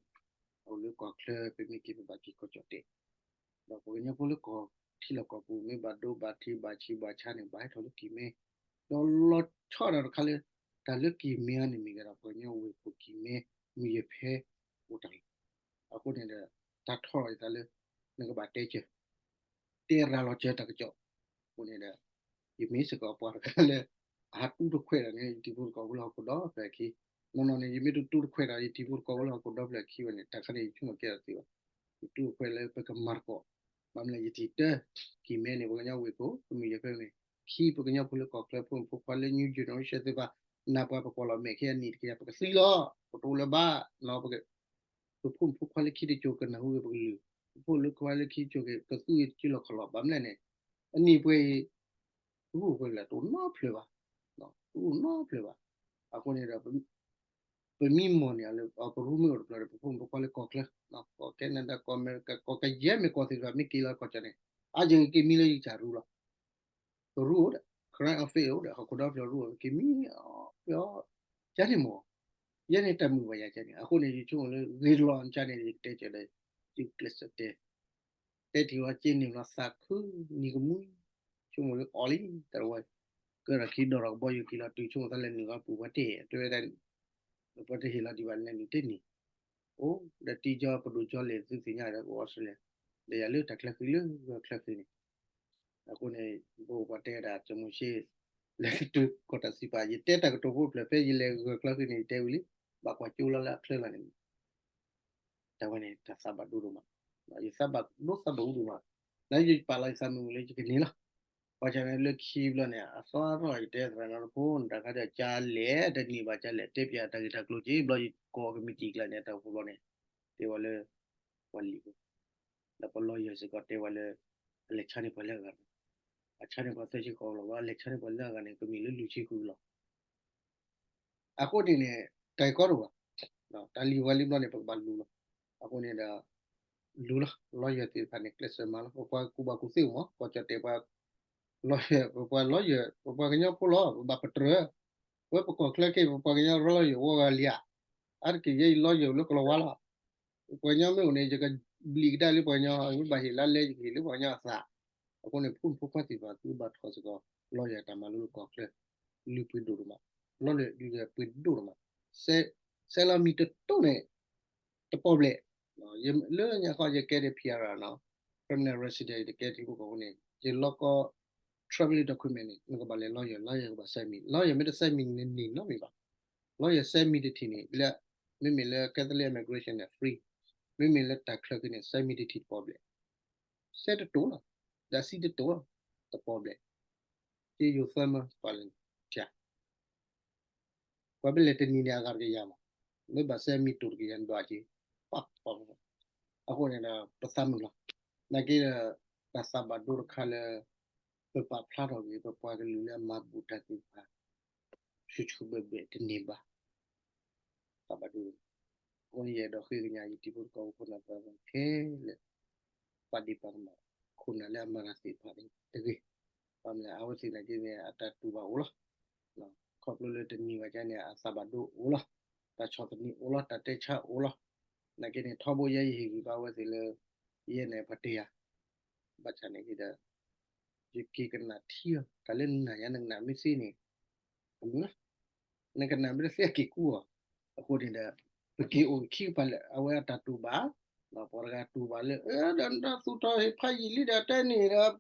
အိၣ်လၢကီၢ်ချၢ ပမ့ၢ်က့ၤပဘၣ်က့ၤကီၢ်ကၠီၣ်တဲာ် ဒီးပှၤကညီဖိလၢကီၢ်ထံလီၢ်ကီၢ်ပူၤ မ့ၢ်ဘၣ်ဒိဘၣ်ထံးဘၣ်ဆံးဘၣ်ဆါန့ၣ် ဘၣ်ဟဲထီၣ်လၢကံၢ်မဲ, ဒီးလီၤဆီဒၣ်တခါလၢ တၢ်လၢကံၢ်မဲအံၤန့ၣ်မ့ၢ်ကဒီး ပှၤကညီဝ့ၢ်ခိၣ်ကံၢ်မဲ မုၢ်ယဲၢ်ဖဲအိၣ်တၢ်လီၤ. အဃိန့ၣ်ဒီး တၢ်ထီၣ်လီၤယသးလၢ နကဘၣ်တဲစၢၤ တဲရၤလီၤစၢၤတၢ်ကစီၣ်, အဃိန့ၣ်ဒီး ယမ့ၢ်စ့ၢ်ကီးပှၤတဂၤလၢ အဟးတူၢ်တခွဲးဒီးန့ၣ် ယတံၤဖိသကိးဖိလၢဟီၣ်ခိၣ်ဒီဖျၢၣ်အခံ, နီၢ်နီၢ်န့ၣ် ယမ့ၢ်တတူၢ်တခွဲးဒီး ယတံၤဖိသကိးဖိလၢဟီၣ်ခိၣ်ဒီဖျၢၣ်အခံဝဲန့ၣ် တၢ်ခါန့ၣ် ယဆိကမိၣ်ကဲထီၣ်သ့ဘၣ်, ယတူၢ်တခွဲးလၢပကမၤသကိး, ဘၣ်မနုၤလဲၣ် ယထံၣ်တၢ် ကံၢ်မဲန့ၣ် ပှၤကညီဝ့ၢ်ခိၣ် ပမုၢ်ယဲၢ်ဖဲန့ၣ် ခံပှၤကညီဖိလၢကီၢ်ချၢ ဖိမုၣ်ဖိခွါလၢ new generation သ့ၣ်တဖၣ် နၢ်ပှၤပကွၢ်လီၤမဲာ်ခဲအနံၣ်တကယၤ ပကသံလီၤ, ပတအိၣ်လၢၤဘၣ်နီၤ, ပဖိမုၣ်ဖိခွါလၢခံတစိၤကနၢ်ဟူဂ့ၤ ပကလုၢ်, ပဖိလၢခွါလၢခံတစိၤကသူၣ်ဂ့ၤတက့ၢ်လီၤခီၣ်လီၤ, ဘၣ်မနုၤလဲၣ်န့ၣ် အနံၣ်ပှဲၤအံၤ တအိၣ်ပှဲၤလၢ တအိၣ်နီတဖျၢၣ်ဘၣ်, တအိၣ်နီတဖျၢၣ်ဘၣ်. အဃိန့ၣ်ဒီး ပမံမီၢ်န့ၣ် လၢပရူမ့ၢ်အိၣ်တဖျၢၣ်ဒီး ပဖိမုၣ်ဖိခွါလၢကီၢ်ချၢ, ကီၢ် Canada ကီၢ် America ကီၢ်ကယဲၢ်မ့ၢ်ကီၢ်သ့ၣ်တဖၣ် မ့ၢ်က့ၤလီၤကီၢ်ကၠီၣ်န့ၣ် အါယက့ၤမံလၢယကၢ်ရူလီၤ. ကရူအိၣ်ဒီး current affair အိၣ်ဒီး ဟီၣ်ခိၣ်ဒီဖျၢၣ်ရူအိၣ် က့ၤမံ, ကန့ၣ်မ့ၢ် ယဲန့ၣ်တၢ်မုာ်ဘၣ်ယၤကန့ၣ် အဃိန့ၣ် ယဆိကမိၣ်လၢဂ့ၤလီၤကန့ၣ် ယကတဲကၢၤဒီး ယကျဲးစၢးတဲ တဲထံၣ်ဝဲက့ၤန့ၣ်လီၤ သးခုနံၤကမူၣ်, ဆိကမိၣ်လၢအီၤလံ တၢ်ဝဲ, ကၢထီၣ်ခံဒီးထီၣ်ကဘီယူၤက့ၤလီၤတုၤ ဆိကမိၣ်သးလဲၤနုာ်လီၤပူၤ ပှၤတဟ့ၣ် တဲဝဲဒၣ်, ပှၤတဟ့ၣ်လီၤဒံးဘၣ်လဲၤနုာ်တန့ၢ်, အိၣ်ဒီးတံၤကၠီပဒိၣ်ကၠီလဲၤသုသ့ၣ်ညါဒီး ကအိၣ်အီစထြ့လယါ, ဒီးယၤလၢတၢ်ချၢဃံလၢဂၢၢ်ချၢဃံန့ၣ် အဃိန့ၣ် ပအိၣ်ပှၤတဲဒၣ် ကၠီမိၤၡ့ လဲၤကတုၤကီၢ်တၢ်စံးပာ် ယတဲတၢ်ကတိၤဖိတဖျၢၣ် ဖဲယလဲၤဂၢၢ်ချၢဃံန့ၣ် ယတဲဝံၤလံ, ဘၣ်ကွၢ်ကၠိလီၤလၢအချၢလီၤန့ၣ် တၢ်ဝဲန့ၣ် တၢ်သးဘၣ်ဒိဒိၣ်မး, ယသးဘၣ်ဒိသးဘၣ်အူဒိၣ်မး, နယပာ်လီၤယသးမုာ်လၢယကန့ၢ်လီၤ. ဘၣ်ဆၣ်န့ၣ်လၢခံဘျီန့ၣ် အသီထီၣ်ယတဲသရၣ်နီၢ်တဖိန့ၣ် တၢ်ခါဒီးကလဲၣ် တန့ၢ်ဘၣ်ကလဲၣ် တဲပၠးတၢ်ဂ့ၢ်တၢ်ကျိၤက့ၤ ဘျီယကိးကမံးတံာ်ကျါန့ၣ် တၢ်အိၣ်ဖှိၣ်ဘျီန့ၣ် တဲဝဲလၢ ပှၤလံၤဖိ ဒီးပလီယၢၤစ့ၢ်ကီးတဲဝဲလၢ အလဲၤဆါန့ၢ်ပှၤလၢအဂၤန့ၣ်, အဆါန့ၢ်ပှၤသၢဆံဃိးကလီၢ်ဘၣ် အလဲၤဆါန့ၢ်ပှၤလၢအဂၤန့ၣ် ကမ့ၢ်လၢလွံၢ်ဆံဃုကလီၢ် အဃိန့ၣ်န့ၣ် တၢ်ဂ့ၢ်ကီတအိၣ်ဘၣ်, တၢ်လံၣ်ဝဲလံဘျီန့ၣ် ပကဘၣ်လူၤလီၤ. အဃိန့ၣ်ဒီး လူၤလီၤ လီယၢၤသ့ၣ်တဖၣ်န့ၣ် ကျဲးစၢးမၤလီၤ. ပပှၤကူၣ်ဘၣ်ကူၣ်သ့အိၣ်မး ကီၢ်ကၠီၣ်တဲာ်ပှၤ လီယၢၤ ပပှၤလီယၢၤ ပပှၤကညီဖိလီၤ ပဘၣ်ပတြၢၤ, ပဝဲပကီၢ်ချၢက့ၤ ပပှၤကညီလီယၢၤဝဲဂၤလံဧါ. အါတက့ၢ်ယဲယလီယၢၤလၢကလီၤဝါလီၤ. ပပှၤကညီမ့ၢ်အိၣ်န့ၣ် ယကဘျံးကဒါလၢပှၤကညီ မ့ၢ်ဘၣ်ဟ့ၣ်လါလဲ ယကဟ့ၣ်လၢပှၤကညီအသး. အဃိန့ၣ် ဖိမုၣ်ဖိခွါသ့ၣ်တဖၣ် သုဘၣ်ထီၣ်စ့ၢ်ကီး လီယၢၤတၢ်မၤလိလၢကီၢ်ချၢ လုၢ်ပှ့ၤဒိၣ်ဒိၣ်မး, လီယၢၤလုၢ်ပှ့ၤဒိၣ်ဒိၣ်မး, ဆဲးလီၤမံၤတတိၢ်န့ၣ် တပီၣ်ဘျဲၣ်, လၢညါခီယကဲဒ် PR နီၤ permanent resident ယတကဲထံဖိကီၢ်ဖိန့ၣ် ယလီၢ်ကီ traveling document န့ၣ် နကဘၣ်လဲၤလီယၢၤ လီယၢၤကဘၣ်ဆဲးမံၤ လီယၢၤမ့ၢ်တဆဲးမံၤန့ၣ် နန့ၢ်နီတမံၤဘၣ်. လီယၢၤဆဲးမံၤတထံၣ်န့ၣ် လၢ မ့မ့ၢ်လၢ Catholic immigration န့ၣ် free, မ့မ့ၢ်လၢတၢ်ချၢက့ၤန့ၣ် ဆဲးမံၤတထံၣ်တပီၣ်ဘျဲၣ်, ဆဲးတတိၢ်လီၤ, ဒီးဆံတတိၢ်လီၤ, တပီၣ်ဘျဲၣ်, က့ယိၤသၢမၢ ပှၤလဲၤထံၣ် ပှၤမ့ၢ်လဲၤတနံၤန့ၣ် အဂၤတကယၤမး, မ့ၢ်ဘၣ်ဆဲးမံၤတိၢ်တကယၤန့ၣ် ဒွးက့ၤ ပှၤပှၤပှၤ, အဃိန့ၣ်ဒီး ပသးမုာ်လီၤ. နာ်က့ဒီး တၢ်သးဘၣ်ဒိတခါလၢ ပပာ်ဖျါထီၣ်က့ၤ ပပှၤကလုာ်လၢအမၤဘူၣ်တၢ်သ့ၣ်တဖၣ် ဆူၣ်ဆူၣ်ဘဲၣ်ဘဲၣ်တန့ၢ်ဘၣ်. သးဘၣ်ဒိ အဃိန့ၣ် ယအဲၣ်ဒိးဃ့ကညးယတံၤဖိသကိးဖိ ခိၣ်နၢ်သရၣ်သမါခဲလၢာ် ပာ်ဒ့ၣ်ပာ်ကမၣ် ခိၣ်နၢ်လၢအမၤတၢ်သ့ၣ်တဖၣ်န့ၣ်တဂ့ၤ. ဘၣ်မနုၤလဲၣ် အဝဲသ့ၣ်နာ်က့န့ၣ် အတၢ်တူၢ်ဘၣ်အိၣ်လီၤ. ခီဖျိလၢတနံၤဝဲကန့ၣ် အသးဘၣ်ဒိအိၣ်လီၤ. တၢ်ဆီၣ်သနံးအိၣ်လီၤ. တၢ်တဲဆါအိၣ်လီၤ. နာ်က့န့ၣ် ထီဘိယဲယဟ့ၣ်ဂံၢ်ဘါအဝဲသ့ၣ်လၢ ယဲန့ၣ်ပှၤတဲယၤ ဘၣ်ဆၣ်န့ၣ်ဒီး ယက့ၤကနၣ်ထံအီၤ တၢ်လၢနနာ်ယၤ နကနၣ်မ့ၢ်သ့န့ၣ် အမုၢ်လီၤ. နကနၣ်မ့ၢ်တသ့အက့ၤကူအီၤ. အဃိန့ၣ်ဒီး ပက့ၤအိၣ်ခံကပၤလၢအဝဲအတၢ်တူၢ်ဘၣ်, ပှၤတဂၤတူၢ်ဘၣ်လၢ ဒီးနတၢ်သူၣ်ထီၣ်ဟ့ၣ်ဖးယံာ်လံဒီးတဲန့ၣ်ဒီး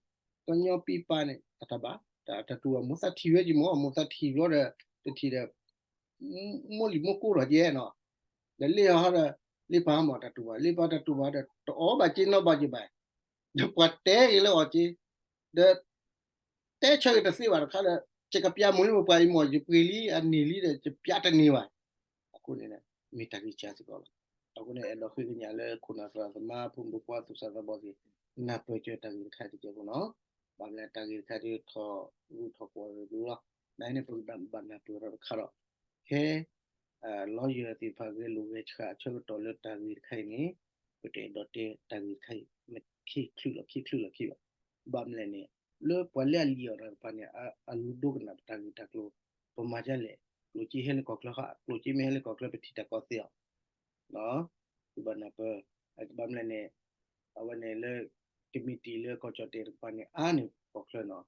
ကညီပံပာ်န့ၣ် အတၢ်ဘၣ်, တၢ်တူၢ်ဘၣ်မိၢ်သးထံၣ်ဝဲက့ၤမ့ၢ် မိၢ်သးထံၣ်ဘျီဒီး တထံၣ်ဒီး မိၢ်လံၤမိၢ်ကိၢ်ထီၣ်ကဲနီၤ, ဒီးလ့ၣ်ဟီဒီး လ့ၣ်ပာ်မ့ၢ်တၢ်တူၢ်ဘၣ်, လ့ၣ်ပာ်တၢ်တူၢ်ဘၣ်ဒီး တအီၣ်ဘၣ်က့နီၣ်ဘၣ်က့ဘၣ်, ဒီးပှၤတဲက့ၤလၢအီၤက့, ဒီး တဲဆၢက့ၤတသ့ဘၣ်တခါဒီး ယကပျၢ်မိၢ်လံမိၢ်ပှၢ်အံၤမ့ၢ် ယပှ့ၤလံအန့ၢ်လံဒီး ယပျၢ်တန့ၢ်ဘၣ်. အဃိန့ၣ် မ့ၢ်တၢ်ဂံၢ်စၢ်စ့ၢ်ကီးလီၤ. အဃိန့ၣ် အဲၣ်ဒိးဃ့ကညးလၢခိၣ်နၢ်သရၣ်သမါ ဖိမုၣ်ဖိခွါသူၣ်စၢ်သးဘီၣ်သ့ၣ် နၢ်ပၢၢ်စၢၤတၢ်ဂ့ၢ်တခါအံၤတက့ၢ်ဖိနီၤ. ဘၣ်မနုၤလဲၣ် တၢ်ဂ့ၢ်တခါဒ်ထီၣ်ဂုၤထီၣ်ကီၢ်တဒုလီၤ. နာ်က့န့ၣ် ပကဘၣ်နၢ်ပၢၢ်ထီၣ်တခါဒီး ဖဲ lawyer သ့ၣ်တဖၣ်ဂဲၤလိာ်ဂဲၤဆှးအဆၢကတီၢ်လၢတၢ်ဂ့ၢ်တခါအံၤန့ၣ် ပတအဲၣ်ဒိးတဲတၢ်ဂ့ၢ်တခါအံၤ မ့ၢ်ခံချုးလီၤ ခံချုးလီၤခံဘၣ်. ဘၣ်မနုၤလဲၣ်န့ၣ် လၢပှၤလၢအလံၣ်အီၣ်တၢ်တဖၣ်န့ၣ် အလူၤဒိကနၣ်ပတၢ်ဂ့ၢ်တၢ်ကျိၤ, ပမၤဒ်လဲၣ်, ကျိၣ်စ့ဟဲလၢကီၢ်ချၢဃီ, ကျိၣ်စ့မ့ၢ်ဟဲလၢကီၢ်ချၢပထံၣ်တၢ်ကီၢ်သ့အီၤ သုဘၣ်နၢ်ပၢၢ်, ဘၣ်မနုၤလဲၣ်န့ၣ် အဝဲန့ၣ်လၢ ကမံးတံာ်လၢကီၢ်ကၠီၣ်တဲၣ်တကပၤန့ၣ် အါန့ၢ်ကီၢ်ချၢနီၤ.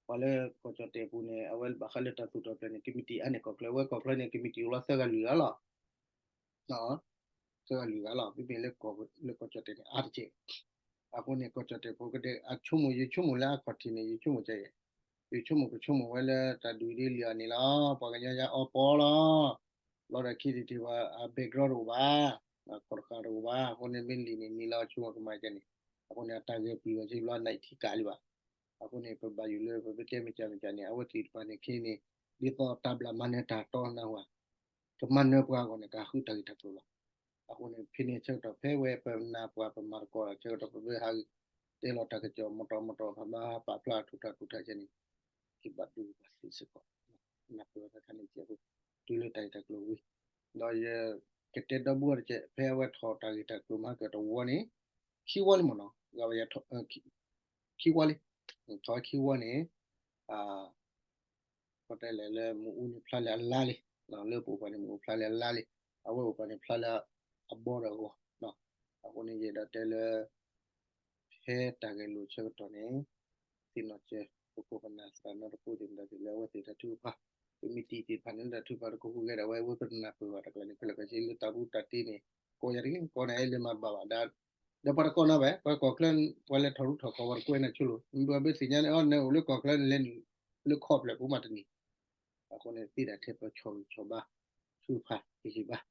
ပှၤလၢကီၢ်ကၠီၣ်တဲၣ်အပူၤန့ၣ် အဝဲဘၣ်ဃးလၢတၢ်သူၣ်ထီၣ်ဖျၢၣ်န့ၣ် ကမံးတံာ်အါန့ၢ်ကီၢ်ချၢ, အဝဲကီၢ်ချၢန့ၣ် ကမံးတံာ်အိၣ်လီၤသၢဂၤလွံၢ်ဂၤလီၤ. သၢဂၤလွံၢ်ဂၤလီၤ. မ့မ့ၢ်လၢကီၢ်ကၠီၣ်တဲၣ်န့ၣ် အါတက့ၢ်. အဃိန့ၣ် ကီၢ်ကၠီၣ်တဲၣ်ဖိကဒဲ အဆိကမိၣ် ယဆိကမိၣ်လၢအခီၣ်ထံးန့ၣ် ယဆိကမိၣ်ကဲယဲ, ယဆိကမိၣ်ကဆိကမိၣ်ဝဲလၢတၢ်ဒုးဒ်လံအီၤန့ၣ်လီၤ. ပှၤကညီယါအီပီလီၤ. ဘျီဒီးခံထံၣ်ထံၣ်ဝဲ အ background တအိၣ်ဘၣ်, ခီၣ်တဃာ်တအိၣ်ဘၣ်. အဃိန့ၣ်မ့ၢ်လံာ်န့ၣ် နံၤလီၤဆိကမိၣ်ကမၤကဲန့ၣ်, အဃိန့ၣ် အတၢ်ဂဲၤပျံၤဝဲစ့ၢ်ဘျီ နအံၤထံကးလံဘၣ်. အဃိန့ၣ် ပဘၣ်ယိၣ်လၢ ပမ့ၢ်တဲမ့ၢ်ကမ့ၢ်ကန့ၣ် အဝဲသ့ၣ်တဖၣ်န့ၣ်ခဲန့ၣ် ဒ်သိးတၢ်ဘျၣ်မၤနၢၤတၢ်တီနၢ်ဟူဧါ, ကမၤနၢၤပှၤအဂီၢ်န့ၣ် ကဃုတၢ်ဂ့ၢ်တၢ်ကျိၤလီၤ. အဃိန့ၣ် ဖဲန့ၣ်ဆၢကတီၢ် ဖဲဝဲပနၢ်ပှၤပမၤသကိး ဆၢကတီၢ်ပဘၣ်ဟးဂီၤ တဲလီၤတၢ်ကစီၣ် မတီၤမတီၤ ပဘၣ်ပာ်ဖျါထူၣ်တၢ်ထူၣ်တၢ်ကဲန့ၣ် ကဘၣ်ဒိဘၣ်သ့ၣ်စ့ၢ်ကီး နၢ်ပၢၢ်တၢ်ခါန့ၣ်ကဲ တုၤလၢတၢ်ဂ့ၢ်တၢ်ကျိၤဝံၤ ဒီးယကတဲဒီဘိတကဲ ဖဲအဝဲထီၣ်တၢ်ဂ့ၢ်တၢ်ကျိၤမၤကတဝီန့ၣ် ခံဝီလံမ့ၢ်နီၤ ဂၤဝဲယၤ ခံဝီလံ ထီၣ်ခံဝီန့ၣ် ပတဲလဲၣ်လၢမ့ၣ်အူန့ၣ်ဖျါလၢအလါလံ, လၢပအိၣ်ပှၤန့ၣ် မ့ၣ်အူဖျါလၢအလါလံ, အဝဲအိၣ်ပှၤန့ၣ်ဖျါလၢအဘီဒီးအဂီၤ, အဃိန့ၣ် ယအဲၣ်ဒိးတဲလၢ ဖဲတၢ်ဂဲၤလိာ်ဆၢကတီၢ်န့ၣ် သ့ၣ်နီၣ်စၢၤ ပခိၣ်ပနၢ်သရၣ်နီတဖုသ့ၣ်မတၤသ့ၣ်လၢအဝဲသ့ၣ်တၢ်ထုကဖၣ်, ကမံးတံာ်သ့ၣ်တဖၣ်န့ၣ် တၢ်ထုကဖၣ်တကဟူးဂဲၤဒၣ်ဝဲ ဝဲပနၢ်ပၢၢ်ဘၣ်တၢ်ကျါန့ၣ် ခဲလၢာ်ခဲဆ့လၢတၢ်ဘူးတၢ်တ့န့ၣ် ကိးယၤတဂ့ၤ ကိးနၤအဲၣ်လၢမၤဘၣ်ဘၣ်ဒၣ် ဒီးပှၤတကိးနၤဘၣ် ပှၤကီၢ်ချၢ ပှၤလဲၤထီၣ်ရူၢ်ထီၣ်ကီၢ်ဝဲတကွဲးနၤဆိလိာ် မ့ၢ်ပှၤဘၣ်သ့ၣ်ညါန့ၣ် အီၤနအိၣ်လၢကီၢ်ချၢန့ၣ်လဲၤနုာ် လၢခီၣ်ဖျၢၣ်ပူၤမးတနံၤ, အဃိန့ၣ် သ့ဒၣ်ထဲပဆီၣ်ဂံၢ်ဆီၣ်ဘါ ထုကဖၣ်ဟ့ၣ်ဂံၢ်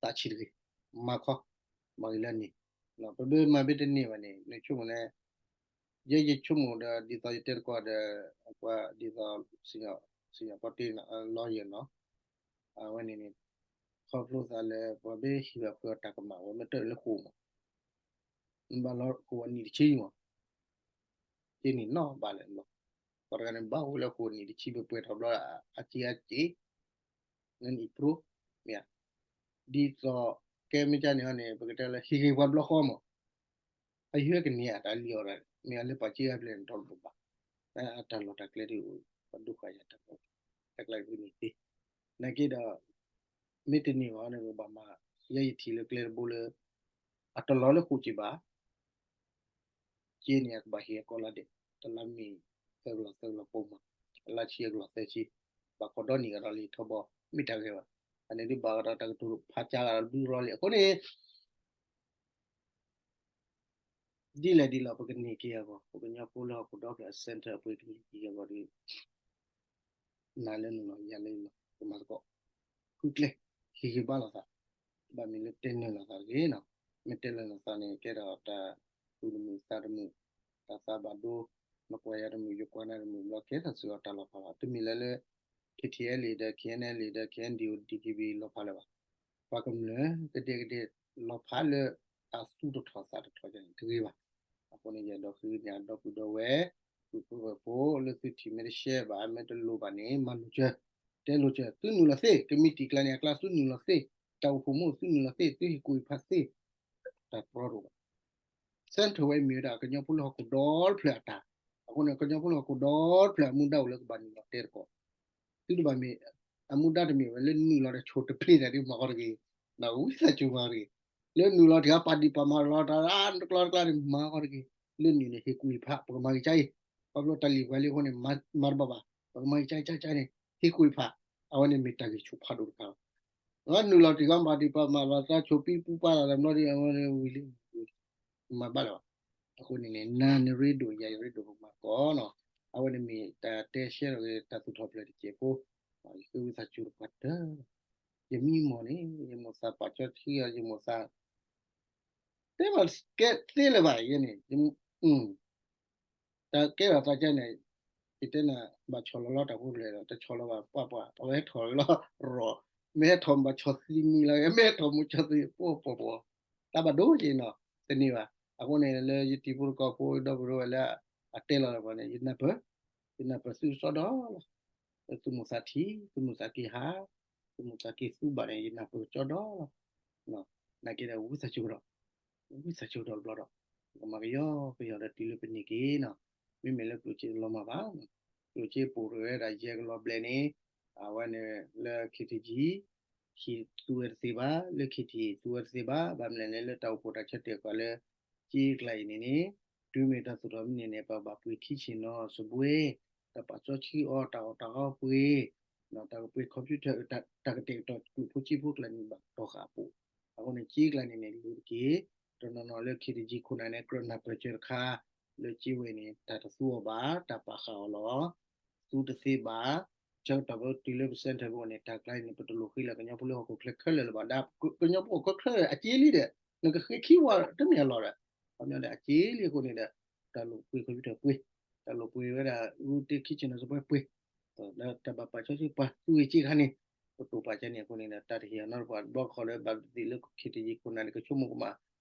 ဘါ သးဆံးတဂ့ၤ, မၤခီ မၤဂ့ၤလၢန့ၣ်, ပမ့ၢ်မၤဘၣ်တန့ၢ်ဘၣ်န့ၣ် နဆိကမိၣ်န့ၣ် ယဲယဆိကမိၣ်ဒီး ဒ်သိးယတဲတကီၢ်ဒီး ပှၤဒ်သိး စံၣ်ညီၣ်ပီတ့ lawyer နီၤ အဝဲန့ၣ်န့ၣ် ခီဖျိသးလၢ ပှၤဘၣ်ဟ့ၣ်ဘၣ်ပှၤတၢ်ကမၣ်ဝဲ မ့ၢ်တၢ်လၢဃိာ်မး နဘၣ်လီၤဃိာ်အနံၣ်တဆံမး က့န့ၣ်နီၢ်ဘၣ်လဲၣ်လီၤ, ပှၤတဂၤန့ၣ်ဘၣ်အိၣ်လၢဃိာ်အနံၣ်တဆံ ပပှဲၤထီၣ်ဘျီ အစ့အစ့ နနံၣ်ပြိ မ့ၢ်ဧါ, ဒ်သိး ကဲမ့ၢ်ကန့ၣ်ဟီန့ၣ် ပကတဲလၢဟ့ၣ်ဂ့ၤပှၤဘျီဃီမး အယွဲကန့ၢ်အတၢ်လံၣ်အီၣ်ဒၣ် မ့ၢ်အလၢပှၤစ့အါဘျဲၣ်န့ၣ် ထီၣ်တဘၣ်ဘၣ်, အတၢ်လီၢ်တၢ်ကျဲဒ်အိၣ် ပဒိၣ်ဃာ်ယၤတၢ် တၢ်ကျဲကန့ၢ်သ့, နာ်က့ဒီး မ့ၢ်တန့ၢ်ဘၣ်န့ၣ် ပဘၣ်မၤ ယဲယထံၣ်လၢကျဲတဘိလၢ အတလီၤလၢဃိာ်က့ဘၣ် က့န့ၣ် အကဘၣ်ဟ့ၣ်အကီၢ်လၢဒဲး တလါမ့ၢ်သၢကလီၤသၢကလီၤပိာ်မး, အလါဆံအကလီၤသၢဆံ, ဘၣ်ခိးဒီနံၣ်ကဒီးလံထီဘိ မ့ၢ်တၢ်ဂ့ၤဘၣ်, အန့ၣ်ဒ်ဘၣ်ကဒီးတၢ်ကတိၤဖးကၢ်ဂၤဒီးဒုးလီၤလံ အဃိန့ၣ် ဒ်လဲၣ်ဒ်လဲၣ် ပကန့ၢ်က့ၤအဂီၢ် ပကညီဖိလၢဟီၣ်ခိၣ်ဒီကလုာ်အ center အပှ့ၤကန့ၢ်က့ၤအဂီၢ်ဒီး နၤလၢနလီၢ် ယၤလၢယလီၢ် ကမၤသကိး ဃုကျဲ ဟ့ၣ်ဂံၢ်ဘါလိာ်သး, ဘၣ်မ့ၢ်လၢတဲနုာ်လိာ်သးတဂ့ၤနီၤ, မ့ၢ်တဲနုာ်လိာ်သးန့ၣ် ကဲထီၣ်တၢ်သူၣ်တမုာ်သးတမုာ်, တၢ်သးဘၣ်ဒိ, နကွၢ်ယၤတမုာ် ယကွၢ်နၤတမုာ် ဘျီကဲထီၣ်စ့ၢ်ကီးတၢ်လီၤဖးလီၤ, တမ့ၢ်လၢလၢ K T L A ဒီး K N L A ဒီး K N D O D K B လီၤဖးလၢၤဘၣ်, ပှၤကမျၢၢ်ကဒဲကဒဲ လီၤဖးလၢအသူၣ်တထီၣ်သးတထီၣ်န့ၣ်တဂ့ၤဘၣ်, အဃိန့ၣ် ယအဲၣ်ဒိးဃ့ကညးဒီပုၢ်ဒီဝဲၢ် ပုၢ်ဖိဝဲၢ်ဖိ လၢသုထံၣ်မ့ၢ်တရှဲဘၣ် မ့ၢ်တလိၣ်ဘၣ်န့ၣ် မၤလိာ်စၢၤ, တဲလိာ်စၢၤ သုနုာ်လီၤသ့, ကမံးတံာ်ကျါန့ၣ် အကျါသုနုာ်လီၤသ့ တၢ်အိၣ်ဖှိၣ်မူ သုနုာ်လီၤသ့ သုဟ့ၣ်ကူၣ်ဟ့ၣ်ဖးသ့, တၢ်တြီတအိၣ်ဘၣ်. center ဝဲမ့ၢ်ဝဲဒၣ်ကညီဖိလၢဟီၣ်ခိၣ်ဒီဖျၢၣ်အတၢ်, အဃိန့ၣ် ကညီဖိလၢဟီၣ်ခိၣ်ဒီဖျၢၣ်အမူဒါအိၣ်လၢကဘၣ်နုာ်လီၤတဲသကိး, သုတဘၣ်မ့ၢ် အမူဒါတမ့ၢ်ဝဲလၢနုာ်လီၤဒီးဆိၣ်တပျ့ၤတၢ်ဒ်မၤဃီတဂ့ၤ, ဝံသးစူၤမၤတဂ့ၤ, လၢနုာ်လီၤတၢ်ပာ်ဒံးပာ်မၤလီၤတၢ်တၢ်တကျီတကျါန့ၣ် မၤဃီတဂ့ၤ, လၢနုာ်န့ၣ် ဟ့ၣ်ကူၣ်ဟ့ၣ်ဖး ပကမၤဂ့ၤကါအံၤ, ခီဖျိတၢ်လံၣ်ပှၤလံအဃိန့ၣ် မၤတဘၣ်ဘၣ်, ပကမၤဂ့ၤကါအံၤကါကါန့ၣ် ဟ့ၣ်ကူၣ်ဟ့ၣ်ဖး, အဝဲန့ၣ်မ့ၢ်တၢ်ဂံၢ်ဆူၣ်ဖးဒိၣ်တခါလီၤ. နုာ်လီၤတံၢ်ကီမၤဒံးပာ်မၤလီၤတၢ်ဆိၣ်ပံပူပာ်လီၤတၢ်ဘျီဒ်အဝဲန့ၣ်ဝံၤလံ မၤဘၣ်လၢၤဘၣ်. အဃိန့ၣ်န့ၣ် နၤနရ့ဒိၣ်ယၤယရ့ဒိၣ်ပမၤသကိးနီၤ, အဝဲန့ၣ်မ့ၢ်တၢ်တဲရှဲထီၣ်က့ၤတၢ်သူၣ်ထီၣ်ဖျၢၣ်တစဲးဖိ, ယဃ့ဝံသးစူၤတပှၢ်တၢၢ်, ယမံမီၢ်န့ၣ် ယမိၢ်သးပာ်စီဆှံအီၤ ယမိၢ်သး တဲဘၣ်ကဲသ့လၢၤဘၣ်ယဲန့ၣ်, တၢ်ကဲထီၣ်သးကဲန့ၣ်, ယတဲနၤ ဘၣ်ဆီၣ်လီၤလီၤတၢ်ဖိတဖျၢၣ်ဒီး တဆီၣ်လီၤဘၣ်ပှၢ်ပှၢ် အဝဲဟဲထီၣ်လီၤရီၤ, မ့ၢ်ဟဲထီၣ်ဘၣ်ဆီၣ်သံနံၤလီၤ မ့ၢ်ဟဲထီၣ်မိၢ်ဆီၣ်သံပှီၢ်ပှီၢ်ပှီၢ်, တၢ်ဘၣ်ဒိက့ၤနီၤ, တန့ၢ်ဘၣ်. အဃိန့ၣ် လၢယတံၤဖိသကိးဖိ ဒီပုၢ်ဝဲၢ်လၢအတဲလီၤတၢ်ပှၤန့ၣ် ယနၢ်ပၢၢ်, ယနၢ်ပၢၢ်သုကစီဒီလီၤ. သုမိၢ်သးထံၣ်, သုမိၢ်သးက့ၤဟး, သုမိၢ်သးက့ၤသူဘၣ်န့ၣ် ယနၢ်ပၢၢ်ကစီဒီလီၤ. နာ်က့ဒီးဝံသးစူၤဒီး, ဝံသးစူၤဒီးတဘျီဒီး, ပကမၤကယီကယီဒီးတုၤလၢပန့ၢ်က့ၤနီၤ, မ့မ့ၢ်လၢကျိၣ်စ့တလီၤမၢ်ဘၣ်, ကျိၣ်စ့ပိာ်တဂ့ၤဝဲဒၣ်ယဲၢ်ကလီၤဘျဲၣ်န့ၣ်, အဝဲန့ၣ်လၢ ခ့ထံကံ ဟံၣ်သူဝဲတသ့ဘၣ်, လၢ ခ့ထံကံ သူဝဲတသ့ဘၣ်, ဘၣ်မနုၤလဲၣ် လၢတၢ်အိၣ်ဖှိၣ်တၢ်ဆၢတဲာ်ကွၢ်လၢ ကၠ့ကျါအံၤန့ၣ်န့ၣ်, တုၤမ့ၢ်တၢ်သူၣ်ထီၣ်မ့ၢ်န့ၣ်န့ၣ် ပဘၣ်ပှ့ၤခံဆ့ၣ်နီၤစပွဲ, တၢ်ပာ်စီဆှံအီၤ တၢ်အီၣ်တၢ်အီပှ့ၤ, တၢ်ကပှ့ၤ computer တၢ်ကတဲာ်ကတီၤကျိၣ်ဖိစ့ဖိကျါန့ၣ် ဘၣ်တီၢ်ဃာ်အပူၤ, အဃိန့ၣ် ကၠ့ကျါန့ၣ်န့ၣ် လိၤတက့ၢ်, တနီၤနီၤလၢ ခ့ထံကံ ခိၣ်နၢ်န့ၣ် ကြၢးနၢ်ပၢၢ်စၢၤတခါ, လၢကၠ့ဝဲန့ၣ် တၢ်တသူအီၤဘၣ်, တၢ်ပာ်ဃာ်အီၤလီၤ သူတသ့ဘၣ်, ဆၢကတီၢ်ဖဲတုၤလၢပ center ဘၣ်န့ၣ် တၢ်ကျါအံၤန့ၣ် ပတလိၣ်ဃ့လၢကညီဖိလၢဟီၣ်ခိၣ်ချၢခဲလၢာ်လၢၤဘၣ်, ဒ်ကညီဖိဟီၣ်ခိၣ်ချၢအကၠ့လံဒီး, နကဃ့ခံဝဲတမ့ၢ်အလီၢ်ဒီး, ခီပညီဒီးအကၠ့လံအဃိန့ၣ်ဒီး, တၢ်လိၣ်ပှ့ၤ computer ပှ့ၤ, တၢ်လိၣ်ပှ့ၤဝဲဒၣ် ရူတ့ခံဆ့ၣ်နီၤစပွဲပှ့ၤ, ဒီးတၢ်ဘၣ်ပာ်စီဆှံပှၤသူဝဲကၠ့ခါန့ၣ်, ပတိၢ်ပာ်ကၠ့န့ၣ်အဃိန့ၣ်ဒီး တၢ်တဟ့ၣ်အီၤနီတပှၤဘျီဃီဒီး ဘၣ်သ့ၣ်လၢ ခ့ထံကံ ခိၣ်နၢ်န့ၣ် ကဆိကမိၣ်ကမၣ်,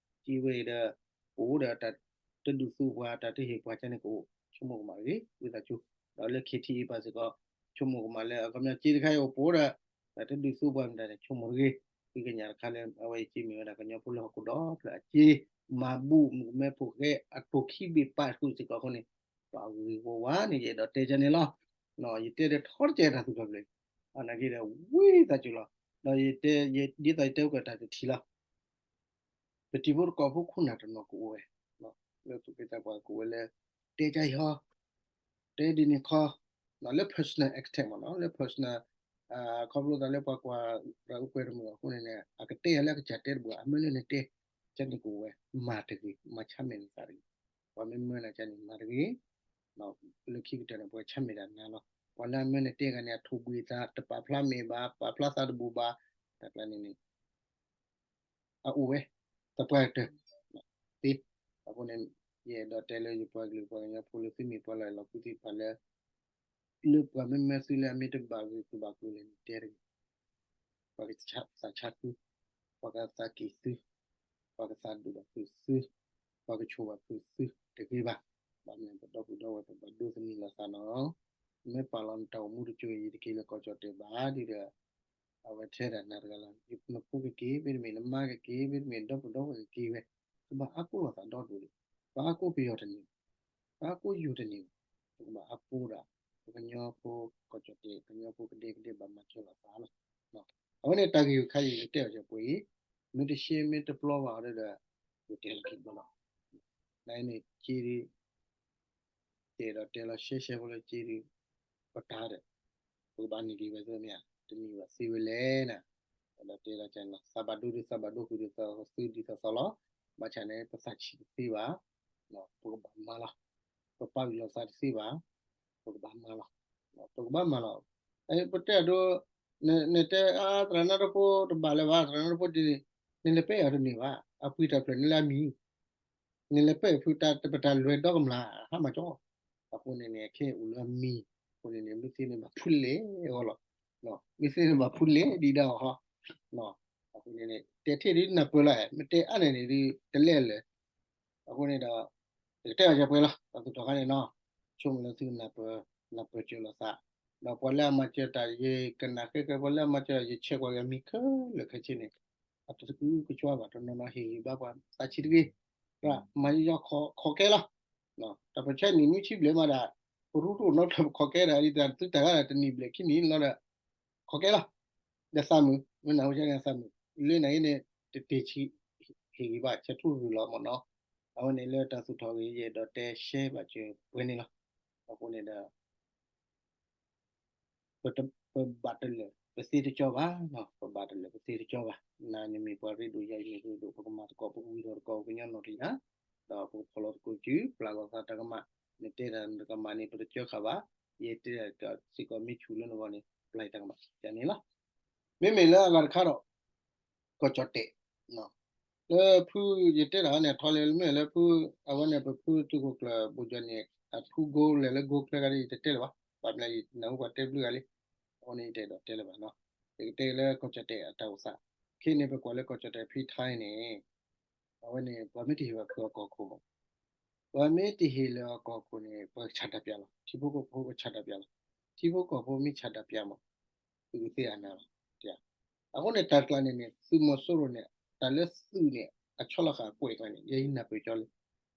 ကၠ့ဝဲအံၤဒီး ကအိၣ်ဒီးတၢ်တဒုးသူပှၤ တၢ်တဟ့ၣ်ပှၤကၠ့န့ၣ်ကအိၣ်, ဆိကမိၣ်ကမၣ်တဂ့ၤ ဝံသးစူၤ, ဒီးလၢ ခ့ထံအံ ပှၤစ့ၢ်ကီး, ဆိကမိၣ်ကမၣ်လၢအခီပညီကၠ့တခါအံၤအိၣ်ပအိၣ်ဒီး, တၢ်တဒုးသူပှၤမတၤန့ၣ် ဆိကမိၣ်တဂ့ၤ, ဃ့ကညးတခါလၢအဝဲအံၤကၠ့မ့ၢ်ဝဲဒၣ်ကညီဖိလၢဟီၣ်ခိၣ်ဒီဖျၢၣ်အကၠ့, မၤဘူၣ်မုၣ်ကမဲဖိဃဲအတိၢ်ခံဘ့ၣ်ပာ်ဃုာ်စ့ၢ်ကီးအဃိန့ၣ်, ပှၤဂ့ၤဝီဝါန့ၣ် ယအဲၣ်ဒိးတဲကၠ့န့ၣ်လီၤ. ယတဲဒီးထီတကဲတၢ်သူၣ်ထီၣ်ဖျၢၣ်, အနာ်က့ဒီးဝံသးစူၤလီၤ, ဒီးယတဲ, ဒ်သိးယတဲအိၣ်ကတၢ်တထံၣ်လီၤ ပတံၤဖိသကိးဖိခိၣ်နၢ်တနီၤကအိၣ်ဝဲ, လၢသူၣ်က့သးပှၢ်ကအိၣ်ဝဲလၢ, တဲကၠ့ဟီ, တဲဒ်န့ၣ်ခီ, လၢ personal attack မ့ၢ်နီၤ, လၢ personal, ခီဖျိသးလၢပှၤကွၢ်အူကွဲတမုာ်အဃိန့ၣ်န့ၣ် အကတဲယၤလၢအကစၢ်တဲတဘၣ် အမၢလၢနတဲ, ကၠ့န့ၣ်ကအိၣ်ဝဲ, မၤတဂ့ၤ, မၤဆါမဲာ်နသးတဂ့ၤ, ပှၤမ့ၢ်မၢနၤကၠ့န့ၣ် မၤတဂ့ၤ လၢခံကတၢၢ်န့ၣ် ပှၤဆါမဲာ်တၢ်နၤလီၤ, ပှၤလၢအမၢနတဲဂၤန့ၣ် အထိၣ်ဘှံးသး တပာ်ဖျါမဲာ်ဘၣ်, ပာ်ဖျါသးတဘူၣ်ဘၣ်, တၢ်ကျါန့ၣ်န့ၣ် အအိၣ်ဝဲ, သပှၢ်ကတၢၢ်, သ့, အဃိန့ၣ်, ယအဲၣ်ဒိးတဲလၢယပှၤကလုာ်ပှၤကညီဖိလၢသုမ့ၢ်ပှၤလီၢ်လီၤကူသ့ၣ်တဖၣ်လၢ လၢပှၤမ့ၢ်မၢသုလၢအမ့ၢ်တဘၣ်ဂ့ၤကဘၣ်ကျိၤလဲၣ်န့ၣ်တဲတဂ့ၤ, ပှၤကသးဆါသု, ပှၤကသးက့ၤသု, ပှၤကသးဒိၣ်ဘၣ်ဖုးသု, ပှၤကဆိၣ်ဘၣ်ဖုးသုတဂ့ၤဘၣ်, ဘၣ်မနုၤပဒီပုၢ်ဒီဝဲၢ်ပဘၣ်ဒိသန့ၤလီၤသးနီၤ, မ့ၢ်ပာ်လီၤနတၢ်အိၣ်မူတစိၤအံၤ ယတက့ၤလၢကီၢ်ကၠီၣ်တဲာ်ဘၣ်ဒီး အဝဲထဲဒၣ်နၤတဂၤလီၤ, နဖိကက့ၤ မ့တမ့ၢ်နမါကက့ၤ မ့တမ့ၢ်ဒီပုၢ်ဒီဝဲၢ်ကက့ၤဝဲ, ကဘၣ်အါကိးလိာ်သးဒီဒူၣ်န့ၣ်, ပအါကိးပယီၤတန့ၢ်ဘၣ်, ပအါကိးယိၤတန့ၢ်ဘၣ်, ပကဘၣ်အါကိးဒၣ်, ပကညီဖိကီၢ်ကၠီၣ်တဲာ် ကညီဖိကဒဲကဒဲဘၣ်မၤစၢၤလိာ်သးလီၤ. အဝဲန့ၣ်တၢ်ဂ့ၢ်ခါအံၤ ယတဲအီၤစၢၤပှဲၤအံၤ, မ့ၢ်တရှဲမ့ၢ်တပျီဘၣ်အီၤဒီး, ယတဲလီၤခံဘျီလီၤ. နန့ၣ်က့ၤဒ် တဲဒီးတဲလီၤရှဲရှဲဖိလၢက့ၤဒ်, ပတၢ်ဒီး, ပကဘၣ်န့ၢ်ဒံးဝဲသ့ၣ်မ့ၢ်ဧါ, တန့ၢ်ဘၣ်သ့ဝဲလဲၣ်နၤ, ဒီးတဲလီၤကလီၤ, သးဘၣ်ဒိဒ်သးဘၣ်ဒိဃုာ်ဒီးသးသုဒ်သိးသိးလီၤ, ဘၣ်ဆၣ်န့ၣ် ပသးဆံးတသ့ဘၣ်, ပကဘၣ်မၤလီၤ, ပပာ်ဂံၢ်လိာ်သးတသ့ဘၣ်, ပကဘၣ်မၤလီၤ, ပကဘၣ်မၤလီၤ, ပတဲအဒိ, နတဲအါ သရၣ်နါတဖိတဘၣ်လၢၤဘၣ် သရၣ်နါတဖိဒ်န့ၣ်, နလဲၤပဲာ်အီၤတန့ၢ်ဘၣ်, အပှ့ၤတၢ်ဖျၢၣ်န့ၣ်လၢအမံၤ နလဲၤပဲာ်ဖုတၢ်တပတၢ်လွဲၤဒီကမျၢၢ် ဟါမၢ်ကၠီ, အဃိန့ၣ်န့ၣ် ခဲအံၤအိၣ်လၢအမံၤ, အဃိန့ၣ်န့ၣ် မ့ၢ်သ့န့ၣ်ဘၣ်ဖုလဲၣ်အဂီၢ်လီၤ, မ့ၢ်သ့န့ၣ်ဘၣ်ဖုလဲၣ်ဒံးဒၣ်အီၤဟီ, အဃိန့ၣ်န့ၣ် တဲထဲဒ်နၢ်ပၢၢ်လီၤ, မ့ၢ်တဲအါန့ၣ်န့ၣ်ဒ်တလဲၣ်လၢၤ, အဃိန့ၣ်ဒီး, ယကတဲအီၤယပှဲၤလီၤ တၢ်သူၣ်ထီၣ်ခါန့ၣ်နီၤ, ဆိကမိၣ်လၢသုကနၢ်ပၢၢ်, နၢ်ပၢၢ်စၢၤလိာ်သး, ဒီးပှၤလၢအမၤစၢၤတၢ် ယကနၣ်ဃဲဃဲ ပှၤလၢအမၤစၢၤတၢ် ယဆဲးကွၢ်က့ၤအမံၤခဲလၢာ်ခဲဆ့န့ၣ် တသကုၤကကွၢ်ဘၣ် တနီၤနီၤဟ့ၣ်ဂံၢ်ဘါပှၤသးဆံးတဂ့ၤ, မၤယီၤခိးကဲလီၤ. တၢ်ပဆၢနံၣ်နွံဆံဘျဲၣ်မးဒၣ် ပရူတိၣ်နီတဖျၢၣ်ပခိးကဲဒၣ် ဒ်တၢ်သုတၢ်ဂၤဒၣ်တနံၣ်ဘျဲၣ်ခံနံၣ်လီၤဒီး ခိးကဲလီၤ. ဒီးသးမုာ် မ့ၢ်နၢ်ဟူန့ၣ်သးမုာ် လၢနၤအံၤန့ၣ် တတ့ၢ်ဆံး ဟ့ၣ်ဂံၢ်ဘါဆဲးထူရူၢ်လီၤမ့ၢ်နီၤ. အဝဲန့ၣ်လၢတၢ်သူၣ်ထီၣ်ဂ့ၤယအဲၣ်ဒိးတဲရှဲဘၣ်စၢၤပှဲၤန့ၣ်လီၤ. အဃိန့ၣ်ဒီး ပဘၣ်တလၢာ်ပသ့တကၠီဘၣ်, ပဘၣ်တလၢာ်ပသ့တကၠီဘၣ်. နၤန့ၣ်မ့ၢ်ပှၤရ့ဒိၣ် ယၤယမ့ၢ်ရ့ဒိၣ် ပကမၤသကိး ပကဝံၤထီၣ်သကိး ပကညီနီၢ်တယၢ်, ဒီးပကဖီၣ်လီၤသကိးစု ပျၢ်လီၤသးတၢ်ကမၣ်, နတဲတၢ်တကမၣ်န့ၣ် ပတကၢဃာ်ဘၣ်. ယတဲတၢ်စ့ၢ်ကီးမ့ၢ်ဆူၣ်လၢနဂီၢ်န့ၣ် ပျၢ်ယတၢ်ကမၣ်န့ၣ်လီၤ. မ့မ့ၢ်လၢအဂၤတခါဒီး ကီၢ်ကၠီၣ်တဲၣ် လၢဖုယတဲတၢ်န့ၣ် ထီလၢမ့ၢ်လၢဖု အဝဲန့ၣ် ပဖုသုးခိၣ်ကျၢၢ်ဘိၣ်ကၠီၣ်န့ၣ် အထူကိလဲၣ်လၢကိကျဲဂၤဒ်ယတတဲလၢၤဘၣ်, ဘၣ်မနုၤယနၢ်ဟူပှၤတဲဘျုးဂၤလံ. အဃိန့ၣ်ယတအဲၣ်ဒိးတဲလၢၤဘၣ်နီၤ. ယကတဲလၢကီၢ်ကၠီၣ်တဲၣ်အတၢ်အိၣ်သး ခဲအံၤန့ၣ် ပကွၢ်လၢကီၢ်ကၠီၣ်တဲၣ်ဖံထါန့ၣ် အဝဲန့ၣ် ပှၤမ့ၢ်တဟ့ၣ်ဘၣ်ဖုအကီၢ်ခိၣ်မး, ပှၤမ့ၢ်တဟ့ၣ်လၢအကီၢ်ခိၣ်န့ၣ် ပှၤကဆၣ်တၢ်ပျးလီၤ. ထံဖိကီၢ်ဖိကဆၣ်တၢ်ပျးလီၤ. ထံဖိကီၢ်ဖိမ့ၢ်ဆၣ်တၢ်ပျးမး သုကသ့အနၢ်လီၤ. အဃိန့ၣ် တၢ်ကျါန့ၣ်န့ၣ် သုးမီၤစိရိၤန့ၣ် တၢ်လၢသုးန့ၣ် အဆီလီၤဃာ်အကွဲးကျါန့ၣ် ယဲယနၢ်ပၢၢ်ကၠီလံ. ဒ်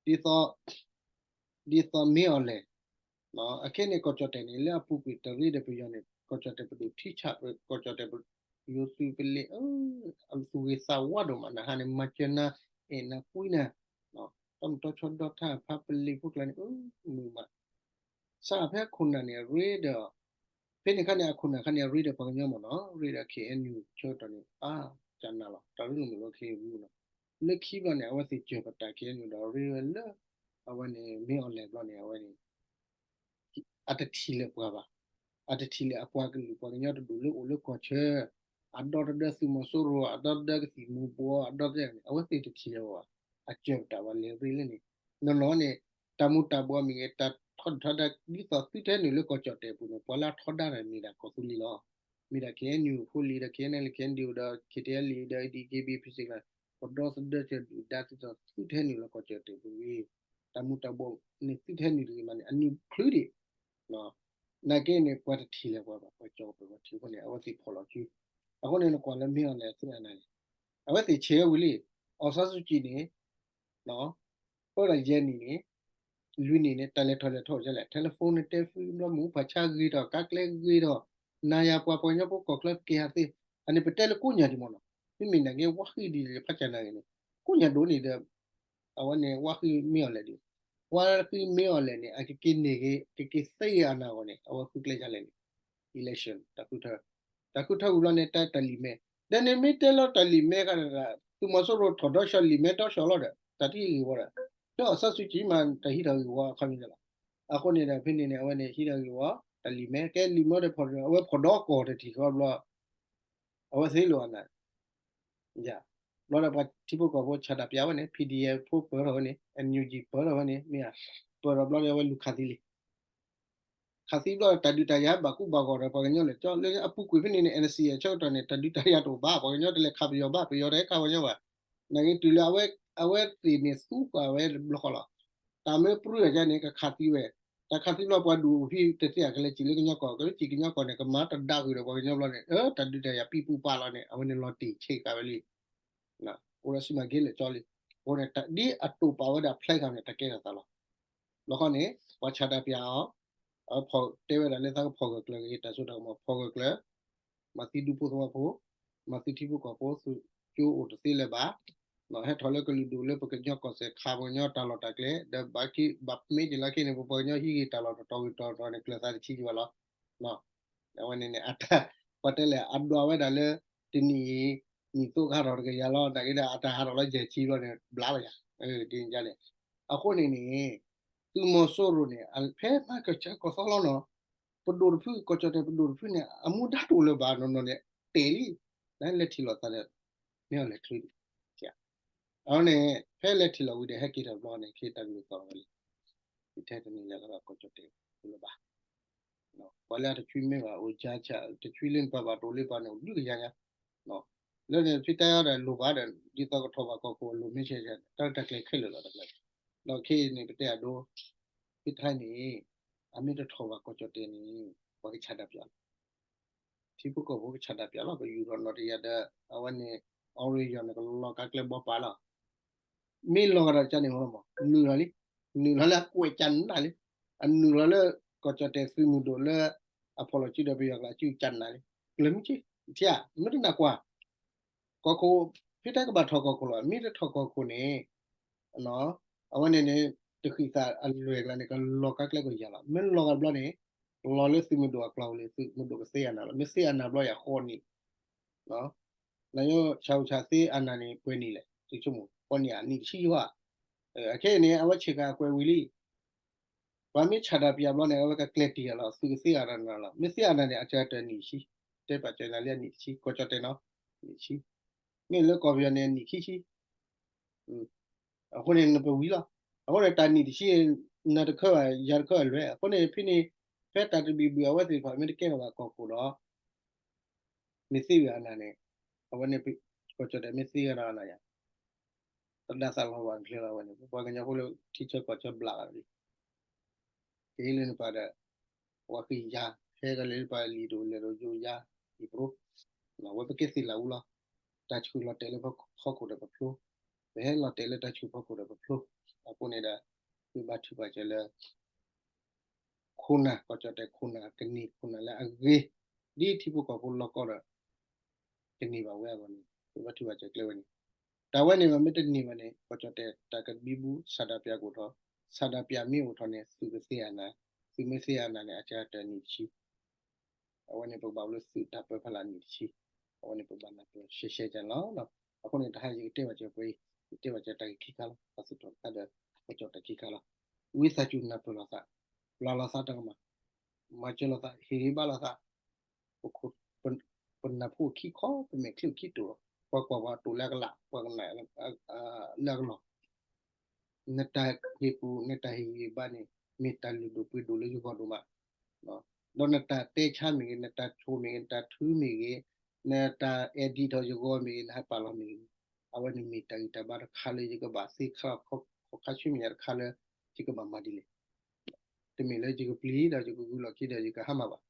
သိး ဒ်သိးမ့ၢ်အီၤလဲၣ် အခဲန့ၣ် ကီၢ်ကၠီၣ်တဲၣ်န့ၣ် လၢအပူၤကွံာ်တရ့ဒီးပယီၤန့ၣ် ကီၢ်ကၠီၣ်တဲၣ်ပဒိၣ်ထံဆး ကီၢ်ကၠီၣ်တဲၣ်ပယိၤသုးပလ့ၤ အသူၣ်ဂ့ၤသးဝါဒိၣ်မး နဟါန့ၣ် မၤစၢၤနၤ အဲၣ်နၤကွံနၤ တၢ်မုၢ်တၢ်ဆီဒီထါဖးပလံၤဖိကျါန့ၣ် မုာ်မး စးဖဲခိၣ်နၢ်န့ၣ် အရ့ဒီး ဖဲန့ၣ်ခါန့ၣ် အခိၣ်နၢ်ခါန့ၣ် အရ့ဒီးပှၤကညီမ့ၢ်နီၤ ရ့ဒီး KNU ဆၢကတီၢ်န့ၣ် အါ ကနၣ်လီၤ တၢ်ရ့လိာ်မုာ်လီၤ KNU နီၤ. လၢခံဘျီန့ၣ် အဝဲသ့ၣ်စၢၤပတၢ် KNU ဒီးရ့ဝဲလၢ အဝဲန့ၣ် မ့ၢ်အီၤလဲၣ်ဘျီန့ၣ် အဝဲန့ၣ် အတထံၣ်လၢၤပှၤဘၣ်. အတထံၣ်လၢၤအပှၤကလုာ်ပှၤကညီတဒူၣ်လၢအိၣ်လၢကီၢ်ဆၢ အဒီတဒၢသုးမီၤစိရိၤ အဒီတဒၢကသံၣ်မူၤဘှီး အဒီတဒၢန့ၣ် အဝဲသ့ၣ်တထံၣ်လၢၤပှၤဘၣ်. အစၢၤပတၢ်ဝဲလဲၤရ့လၢန့ၣ် နီၢ်နီၢ်န့ၣ် တၢ်မူၤတၢ်ဘှီးမ့ၢ်ဂ့ၤ တၢ်ထီဒုၣ်ထီဒါ ဒ်သိးသုထဲနုာ်လၢကီၢ်ကၠီၣ်တဲၣ်အပူၤန့ၣ် ပှၤလၢအထီဒါန့ၣ်မ့ၢ်ဒၣ်ကီၢ်သူလ့ၤလီၤ. မ့ၢ်ဒၣ် KNU ဖိလံၤဒီး KNLA KNDO ဒီး KTLA ဒီး DKBA ဖဲစ့ၢ်ကီး ပဒီသဒၢစၢၤဒုၣ်ဒါဒ်သိးသုထဲနုာ်လၢကီၢ်ကၠီၣ်တဲၣ်ပူၤဂ့ၤ တၢ်မူၤတၢ်ဘှီးန့ၣ်သုထဲနုာ်တဂ့ၤမးန့ၣ် အနံၣ်ချုးဒံး နာ်က့န့ၣ် ပှၤတထံၣ်လၢၤပှၤဘၣ် ပှၤကၠီၣ်ပှၤထံဖိန့ၣ် အဝဲသ့ၣ်ဖီၣ်လီၤစု အဃိန့ၣ် နကွၢ်လၢမ့ၢ်အီၤလဲၣ်သ့ၣ်အနၢ်န့ၣ် အဝဲသ့ၣ်ဆဲးဝံၤလံ အောင်ဆန်းစုကြည်န့ၣ် ပၢဒီးယဲၢ်နံၣ်န့ၣ် လွံၢ်နံၣ်န့ၣ် တၢ်လဲၤထီၣ်လဲၤထီၣ်ဒ်လဲၣ် telephone န့ၣ်တဲဖုဘျီ မူးဖးဆါဂ့ၤထီၣ် ကါကျဲဂ့ၤထီၣ် နၤယၤပှၤပှၤကညီဖိကီၢ်ချၢက့ၤဟးသ့ အန့ၣ်ပတဲလၢကိးညၢ်ဒံးမ့ၢ်နီၤ မ့မ့ၢ်နာ်က့ ဝါဃံဒ်ယဖးကၠးနၤဂ့ၤန့ၣ် ကိးညၢ်ဒိၣ်န့ၣ်ဒီး အဝဲန့ၣ် ဝါဃံမ့ၢ်အီၤလဲၣ်ဒံး ဝါဃံမ့ၢ်အီၤလဲၣ်န့ၣ် အကက့ၤန့ၢ်ဂ့ၤ ကက့ၤသ့ဂ့ၤအနၢ်အဂီၢ်န့ၣ် အဝဲဃုကျဲယၤလဲၣ်န့ၣ် election တၢ်ဃုထၢ တၢ်ဃုထၢဝံၤဘျီန့ၣ် တၢ်တၢ်လံာ်မဲ ဒီးန့ၣ်မ့ၢ်တဲလီၤတၢ်လံာ်မဲဃါဒီး သုးမီၤစိရိၤထီၣ်ဒီးဆှီလံာ်မဲဒီးဆှီလီၤဒီး တၢ်တဟံးဂ့ၤဝီဒီး ဒီးအောင်ဆန်းစုကြည်မးတဟံးထီၣ်ဂ့ၤဝီအခီပညီလီၤ. အဃိန့ၣ်ဒီး ဖဲန့ၣ်န့ၣ် အဝဲန့ၣ်ဟံးထီၣ်ဂ့ၤဝီ တၢ်လံာ်မဲ ကဲလံာ်မဲဒီးဖီၣ်ဒီး အဝဲဖီၣ်ဒီးကီၢ်တထံၣ်ဃီဘျီ အဝဲသ့ၣ်လိာ်အနၢ် ယၤ ဘျီဒီးပှၤထံဖိကီၢ်ဖိဆၣ်တၢ်ပၠးဝဲန့ၣ် PDF ဖိပၢၢ်ထီၣ်ဝဲန့ၣ် NUG ပၢၢ်ထီၣ်ဝဲန့ၣ် မ့ၢ်ဧါ ပၢၢ်ထီၣ်ဘျီဒီးအဝဲလူၤခးသံလံ ခးသံဘျီဒီး တၢ်ဒုးတၢ်ယၤဘၣ်ကူဘၣ်ဂီၤဒီး ပှၤကညီလဲၣ်ကၠီ လၢအပူၤကွံာ်ဖဲန့ၣ်န့ၣ် NCA အဆၢကတီၢ်န့ၣ် တၢ်ဒုးတၢ်ယၤတအိၣ်ဘၣ် ပှၤကညီတလဲၤခးပယီၤဘၣ် ပယီၤတဟဲခးပှၤကညီဘၣ် နာ်က့တုၤလၢအဝဲ အဝဲသ့ၣ်န့ၣ်သူပာ်ဝဲတဘျီဃီလီၤ. တၢ်မ့ၢ်ပြူၢ်အကါန့ၣ် ကခးသံဝဲ တၢ်ခးသံဘျီပှၤဒူၣ်အိၣ်ဖဲတသ့အကလဲၤစံၣ်လၢကညီကီၢ် ကလဲၤစံၣ်ကညီကီၢ်န့ၣ် ကမၤတဒါဃုာ်ဒီးပှၤကညီဘျီန့ၣ် တၢ်ဒုးတၢ်ယၤပံပူၤပာ်လီၤန့ၣ် အဝဲန့ၣ်လီၤတံၢ်ဆံးဃာ်ဝဲလံ အိၣ်ဒီးစံၣ်မၤက့ၤလၢာ်ကၠီလံ. အဃိန့ၣ် ဒ်အတိာ်ပာ်ဝဲဒၣ်ဖျဲးဃာ်န့ၣ် တၢ်ကဲထီၣ်သးလီၤ. ဘျီဃီန့ၣ် ပှၤဆၣ်တၢ်ပၠးအီၤ အဝဲတဲဝဲဒၣ်လၢသးကဖီၣ်ဂၢၢ်ကျၢၤဂ့ၤ တၢ်စိတၢ်ကမီၤဖီၣ်ဂၢၢ်ကျၢၤ မၤသံဒူဖိသဝီဖိ မၤသံထံဖိကီၢ်ဖိ သုးကၠိအိၣ်တသ့လၢၤဘၣ် ဟဲထီၣ်လၢကလုာ်ဒူၣ်လၢပကညီကီၢ်စဲၣ်ခးပှၤကညီတၢ်လီၢ်တၢ်ကျဲ ဒီးဘၣ်မ့ၢ်ဒ်လီၤခဲန့ၣ် ပပှၤကညီဟံးဂ့ၤတၢ်လီၢ်တတီၤဂ့ၤတတီၤန့ၣ် ကျၢၤသးတဆံးက့ၤဘၣ်လီၤ. အဝဲန့ၣ်န့ၣ် အတၢ် ပှၤတဲလဲၣ် အဒွးဝဲဒၣ်လၢ တနံၣ်အံၤ နံၣ်သိကဟးထီၣ်တကယၤလီၤ နာ်က့ဒီး အတၢ်ဟးထီၣ်လီၤယဲၢ်ဆံဘျီန့ၣ် ဘျါလီၤယၤ ဒ်န့ၣ်န့ၣ် အဃိန့ၣ်န့ၣ် သုးမီၤစိရိၤန့ၣ် ဖဲမၤကဆၢကီၢ်သီလီၤနီၤ ပဒိၣ်တဖု ကီၢ်ကၠီၣ်တဲၣ်ပဒိၣ်တဖုန့ၣ် အမူဒါတအိၣ်လၢၤဘၣ်နီၢ်နီၢ်န့ၣ် တဲာ်လံ လဲၤထံၣ်လိာ်သးဒီး မ့ၢ်အီၤလဲၤချုးဒံး အဝဲန့ၣ် ဖဲလဲၤထံၣ်လိာ်ဝံၤဒီး ဟဲက့ၤထီၣ်ဘျီန့ၣ် ခ့တၢ်ကလုၢ်သီၣ်ဝဲလံ ထဲတနံၤလၢ်လၢ်ကီၢ်ကၠီၣ်တဲၣ်တအိၣ်လၢၤဘၣ် ပှၤလၢအတဆွံမ့ၢ်ဘၣ်အိၣ်ကၢ်ဆၣ် တဆွံလၢနပာ်ဘၣ်တအိၣ်လၢပှၤန့ၣ် အိၣ်ဒုးကယၤညါ လၢန့ၣ် ဖဲတၢ်အီၤဒီးလိၣ်ဘၣ်ဒီး ဒ်သိးကထီၣ်ဘၣ်ကီၢ်ခိၣ်အလိၣ်မ့ၢ်ဆဲးဆဲး တၢ်တၢ်ကျဲၤခဲလၢာ်လီၤတၢ်ကျဲၤ ဒီးခဲအံၤန့ၣ် ပတဲအဒိ ဖဲတၢ်န့ၣ် အမ့ၢ်တထီၣ်ဘၣ်ကီၢ်ကၠီၣ်တဲၣ်န့ၣ် ပှၤကဆၣ်တၢ်ပၠးလီၤ ထံဖိကီၢ်ဖိကဆၣ်တၢ်ပၠးလီၤ ပယူၤထီၣ်နီၢ်တယၤဒီး အဝဲန့ၣ် အီရယီၤန့ၣ် ကလီၤကါကျဲဘီပာ်လီၤ. မ့ၢ်လီၤကဒီးကန့ၣ်မ့ၢ် နုာ်လီၤလံ, နုာ်လီၤလၢအကွဲးကနၣ်လံ, အနုာ်လီၤလၢ ကီၢ်ကၠီၣ်တဲာ်သုးမုၢ်ဒိၣ်လၢ အဖီၣ်လီၤစုဒီးပယီၤကျါစုကနၣ်လံ, ကျၢၤမုၢ်က့, ထံဧါ, မ့ၢ်တနၢ်ကွၢ် ကီၢ်ခိၣ် ဖဲတၢ်ကဘၣ်ထီၣ်ကီၢ်ခိၣ်လီၤ, မ့ၢ်တထီၣ်ကီၢ်ခိၣ်န့ၣ် အဝဲန့ၣ်န့ၣ် တဃံးသးအလွဲၢ်ကျါန့ၣ် ကလီၤကါကျဲကီၢ်ယၤလီၤ. မ့ၢ်လီၤကဒီးဘျီန့ၣ် လီၤလၢသုးမုၢ်ဒိၣ်အကျါလံ, သုးမုၢ်ဒိၣ်ကသ့အနၢ်လီၤ. မ့ၢ်သ့အနၢ်ဘျီယၤဃိးနံၣ်, နယိဆၣ်အိၣ်ဆၣ်သ့အနၢ်န့ၣ် ပှဲၤနံၣ်လဲၣ်, သုဆိကမိၣ် ဃိးနံၣ်ဧါ, နံၣ်တဆံယိဧါ. အခဲအံၤန့ၣ် အဝဲဆ့ၣ်ကၤအကွဲးဝံၤလံ. ပှၤမ့ၢ်ဆၣ်တၢ်ပၠးဘျီန့ၣ် အဝဲကကျဲၤတံၢ်ယၤလီၤ, သုးကသ့အနၢ်လီၤ. မ့ၢ်သ့အနၢ်န့ၣ် အကတၢၢ်နံၣ်တဆံ, တဲပာ်စၢၤနၤလံနံၣ်တဆံ, ကီၢ်ကၠီၣ်တဲာ်နီၤ, နံၣ်တဆံ. မ့ၢ်လၢကီၢ်ပယီၤန့ၣ် နံၣ်ခံဆံ အဃိန့ၣ် နပဝံၤလီၤ. အဃိန့ၣ် တၢ်နံၣ်တဆံ နၤတခၢဘၣ် ယၤတခၢဘၣ်လွဲၢ်. အဃိန့ၣ် ဖဲန့ၣ် ဖဲတၢ်တဘံၣ်ဘုၣ်အဝဲသ့ၣ်တဖၣ် မ့ၢ်တကဲထီၣ်ဘၣ်ကီၢ်ခိၣ်ဒီး မ့ၢ်သ့ဝံၤအနၢ်န့ၣ် အဝဲန့ၣ် ကီၢ်ကၠီၣ်တဲာ်မ့ၢ်သ့ဝဲဒီးအနၢ်ယၤ တဒါသးလီၤဝဲအကျဲလီၤဝဲန့ၣ် ပပှၤကညီဖိလၢထံဆၢကီၢ်ဆၢဘျးဂၤလံ ကဟ့ၣ်လၢနပၤဒီး ပှၤဃ့ယၤ ဟဲကလဲၤလၢပှၤလံၤဒိၣ်လဲၤဒိၣ်ယိယၤ ယပရိ ဝဲပကဲသ့ၣ်လၢအူလီၤ. တၢ်ဆူၣ်လီၤတဲာ်လၢဟီၣ်ခိၣ်ဒီးပဖျိ, ပဟဲလီၤတဲာ်လၢတၢ်ဆူၣ်ဖီခိၣ်ဒီးပဖျိ. အဃိန့ၣ်ဒီး သုဘါထုကဖၣ်စၢၤလၢ ခိၣ်နၢ် ကီၢ်ကၠီၣ်တဲာ်ခိၣ်နၢ် ကန့ၢ်ခိၣ်နၢ်လၢအဂ့ၤ ဒ်ထံဖိကီၢ်ဖိလီၢ်ကီၢ်ဒီး ကန့ၢ်ဘၣ်ဝဲအဂီၢ်န့ၣ် သုဘါထုကဖၣ်စၢၤကျဲဝဲန့ၣ်. တၢ်ဝဲန့ၣ်မ့ၢ်တန့ၢ်ဘၣ်န့ၣ် ကီၢ်ကၠီၣ်တဲာ်တၢ်ကဘံဘူ ဆန္ဒပြကအိၣ်ထီၣ်, ဆန္ဒပြမ့ၢ်အိၣ်ထီၣ်န့ၣ် သုးကသ့အနၢ်, သုးမ့ၢ်သ့အနၢ်န့ၣ် အကတၢၢ်နံၣ်တဆံ အဝဲန့ၣ်ပကဘၣ်အိၣ်လၢသုးတၢ်ပၢဖီလာ်နံၣ်တဆံ, အဝဲန့ၣ်ပဘၣ်နၢ်ပၢၢ်ရှဲရှဲကလီၤ. အဃိန့ၣ် တဟါယကတဲဘၣ်စၢၤပှဲၤအံၤ, ယတဲဘၣ်စၢၤတၢ်ဂ့ၢ်ခံခါလီၤ. တၢ်သူၣ်ထီၣ်တခါဒီး ကီၢ်ကၠီၣ်တဲာ်ခံခါလီၤ. ဝံသးစူၤနၢ်ပၢၢ်လိာ်သး, ပျၢ်လိာ်သးတၢ်ကမၣ်, မၤစၢၤလိာ်သး, ဟ့ၣ်ဂံၢ်ဘါလိာ်သး, ပခိၣ်, ပနၢ်ဖိခံခီ ပမဲာ်ချံခံတိာ်လီၤ. ပှၤကွၢ်ပှၤတိာ်လၢအကလး, ပှၤကနၣ်လၢအကလီၢ် နတၢ်ဟ့ၣ်ပူၤ နတၢ်ဟ့ၣ်ဂံၢ်ဘါန့ၣ် မ့ၢ်တၢ်လုၢ်ဒိၣ်ပှ့ၤဒိၣ်လၢယဂီၢ်ဒိၣ်မး, ဒီးနတၢ်တဲဆါမ့ၢ်ဂ့ၤ, နတၢ်ဆိၣ်မ့ၢ်ဂ့ၤ, နတၢ်ထုမ့ၢ်ဂ့ၤ, နတၢ်အဲၣ်ဒံထီၣ်ယဂီၢ်မ့ၢ်ဂ့ၤ, နဟးပာ်လီၤမ့ၢ်ဂ့ၤ, အဝဲန့ၣ်မ့ၢ်တၢ်ဂံၢ်တၢ်ဘါတခါလၢယကဘၣ်သ့ခါလီၤ ခီခါဆူမဲာ်ညါတခါလၢ ယကဘၣ်မၤဒ်လဲၣ်. တမ့ၢ်လၢယကပျံၤဒီးယကဂုာ်လီၢ်ခံဒီးယကဟါမၢ်ဘၣ်.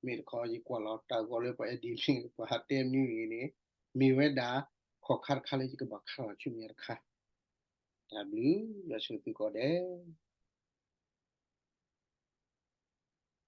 မ့ၢ်တခီယကွၢ်လီၤတၢ်ဂီၤလၢပှၤအဲၣ်ဒံမ့ၢ်ဂ့ၤ ပှၤဟးတဲမနုၤမ့ၢ်ဂ့ၤန့ၣ် မ့ၢ်ဝဲဒၣ်ခီၣ်ခါတခါလၢယကဘၣ်ခါလီၤဆူမဲာ်ညါတခါ. တၢ်ဘျုးယွၤဆိၣ်ဂ့ၤသုကိးဂၤဒဲး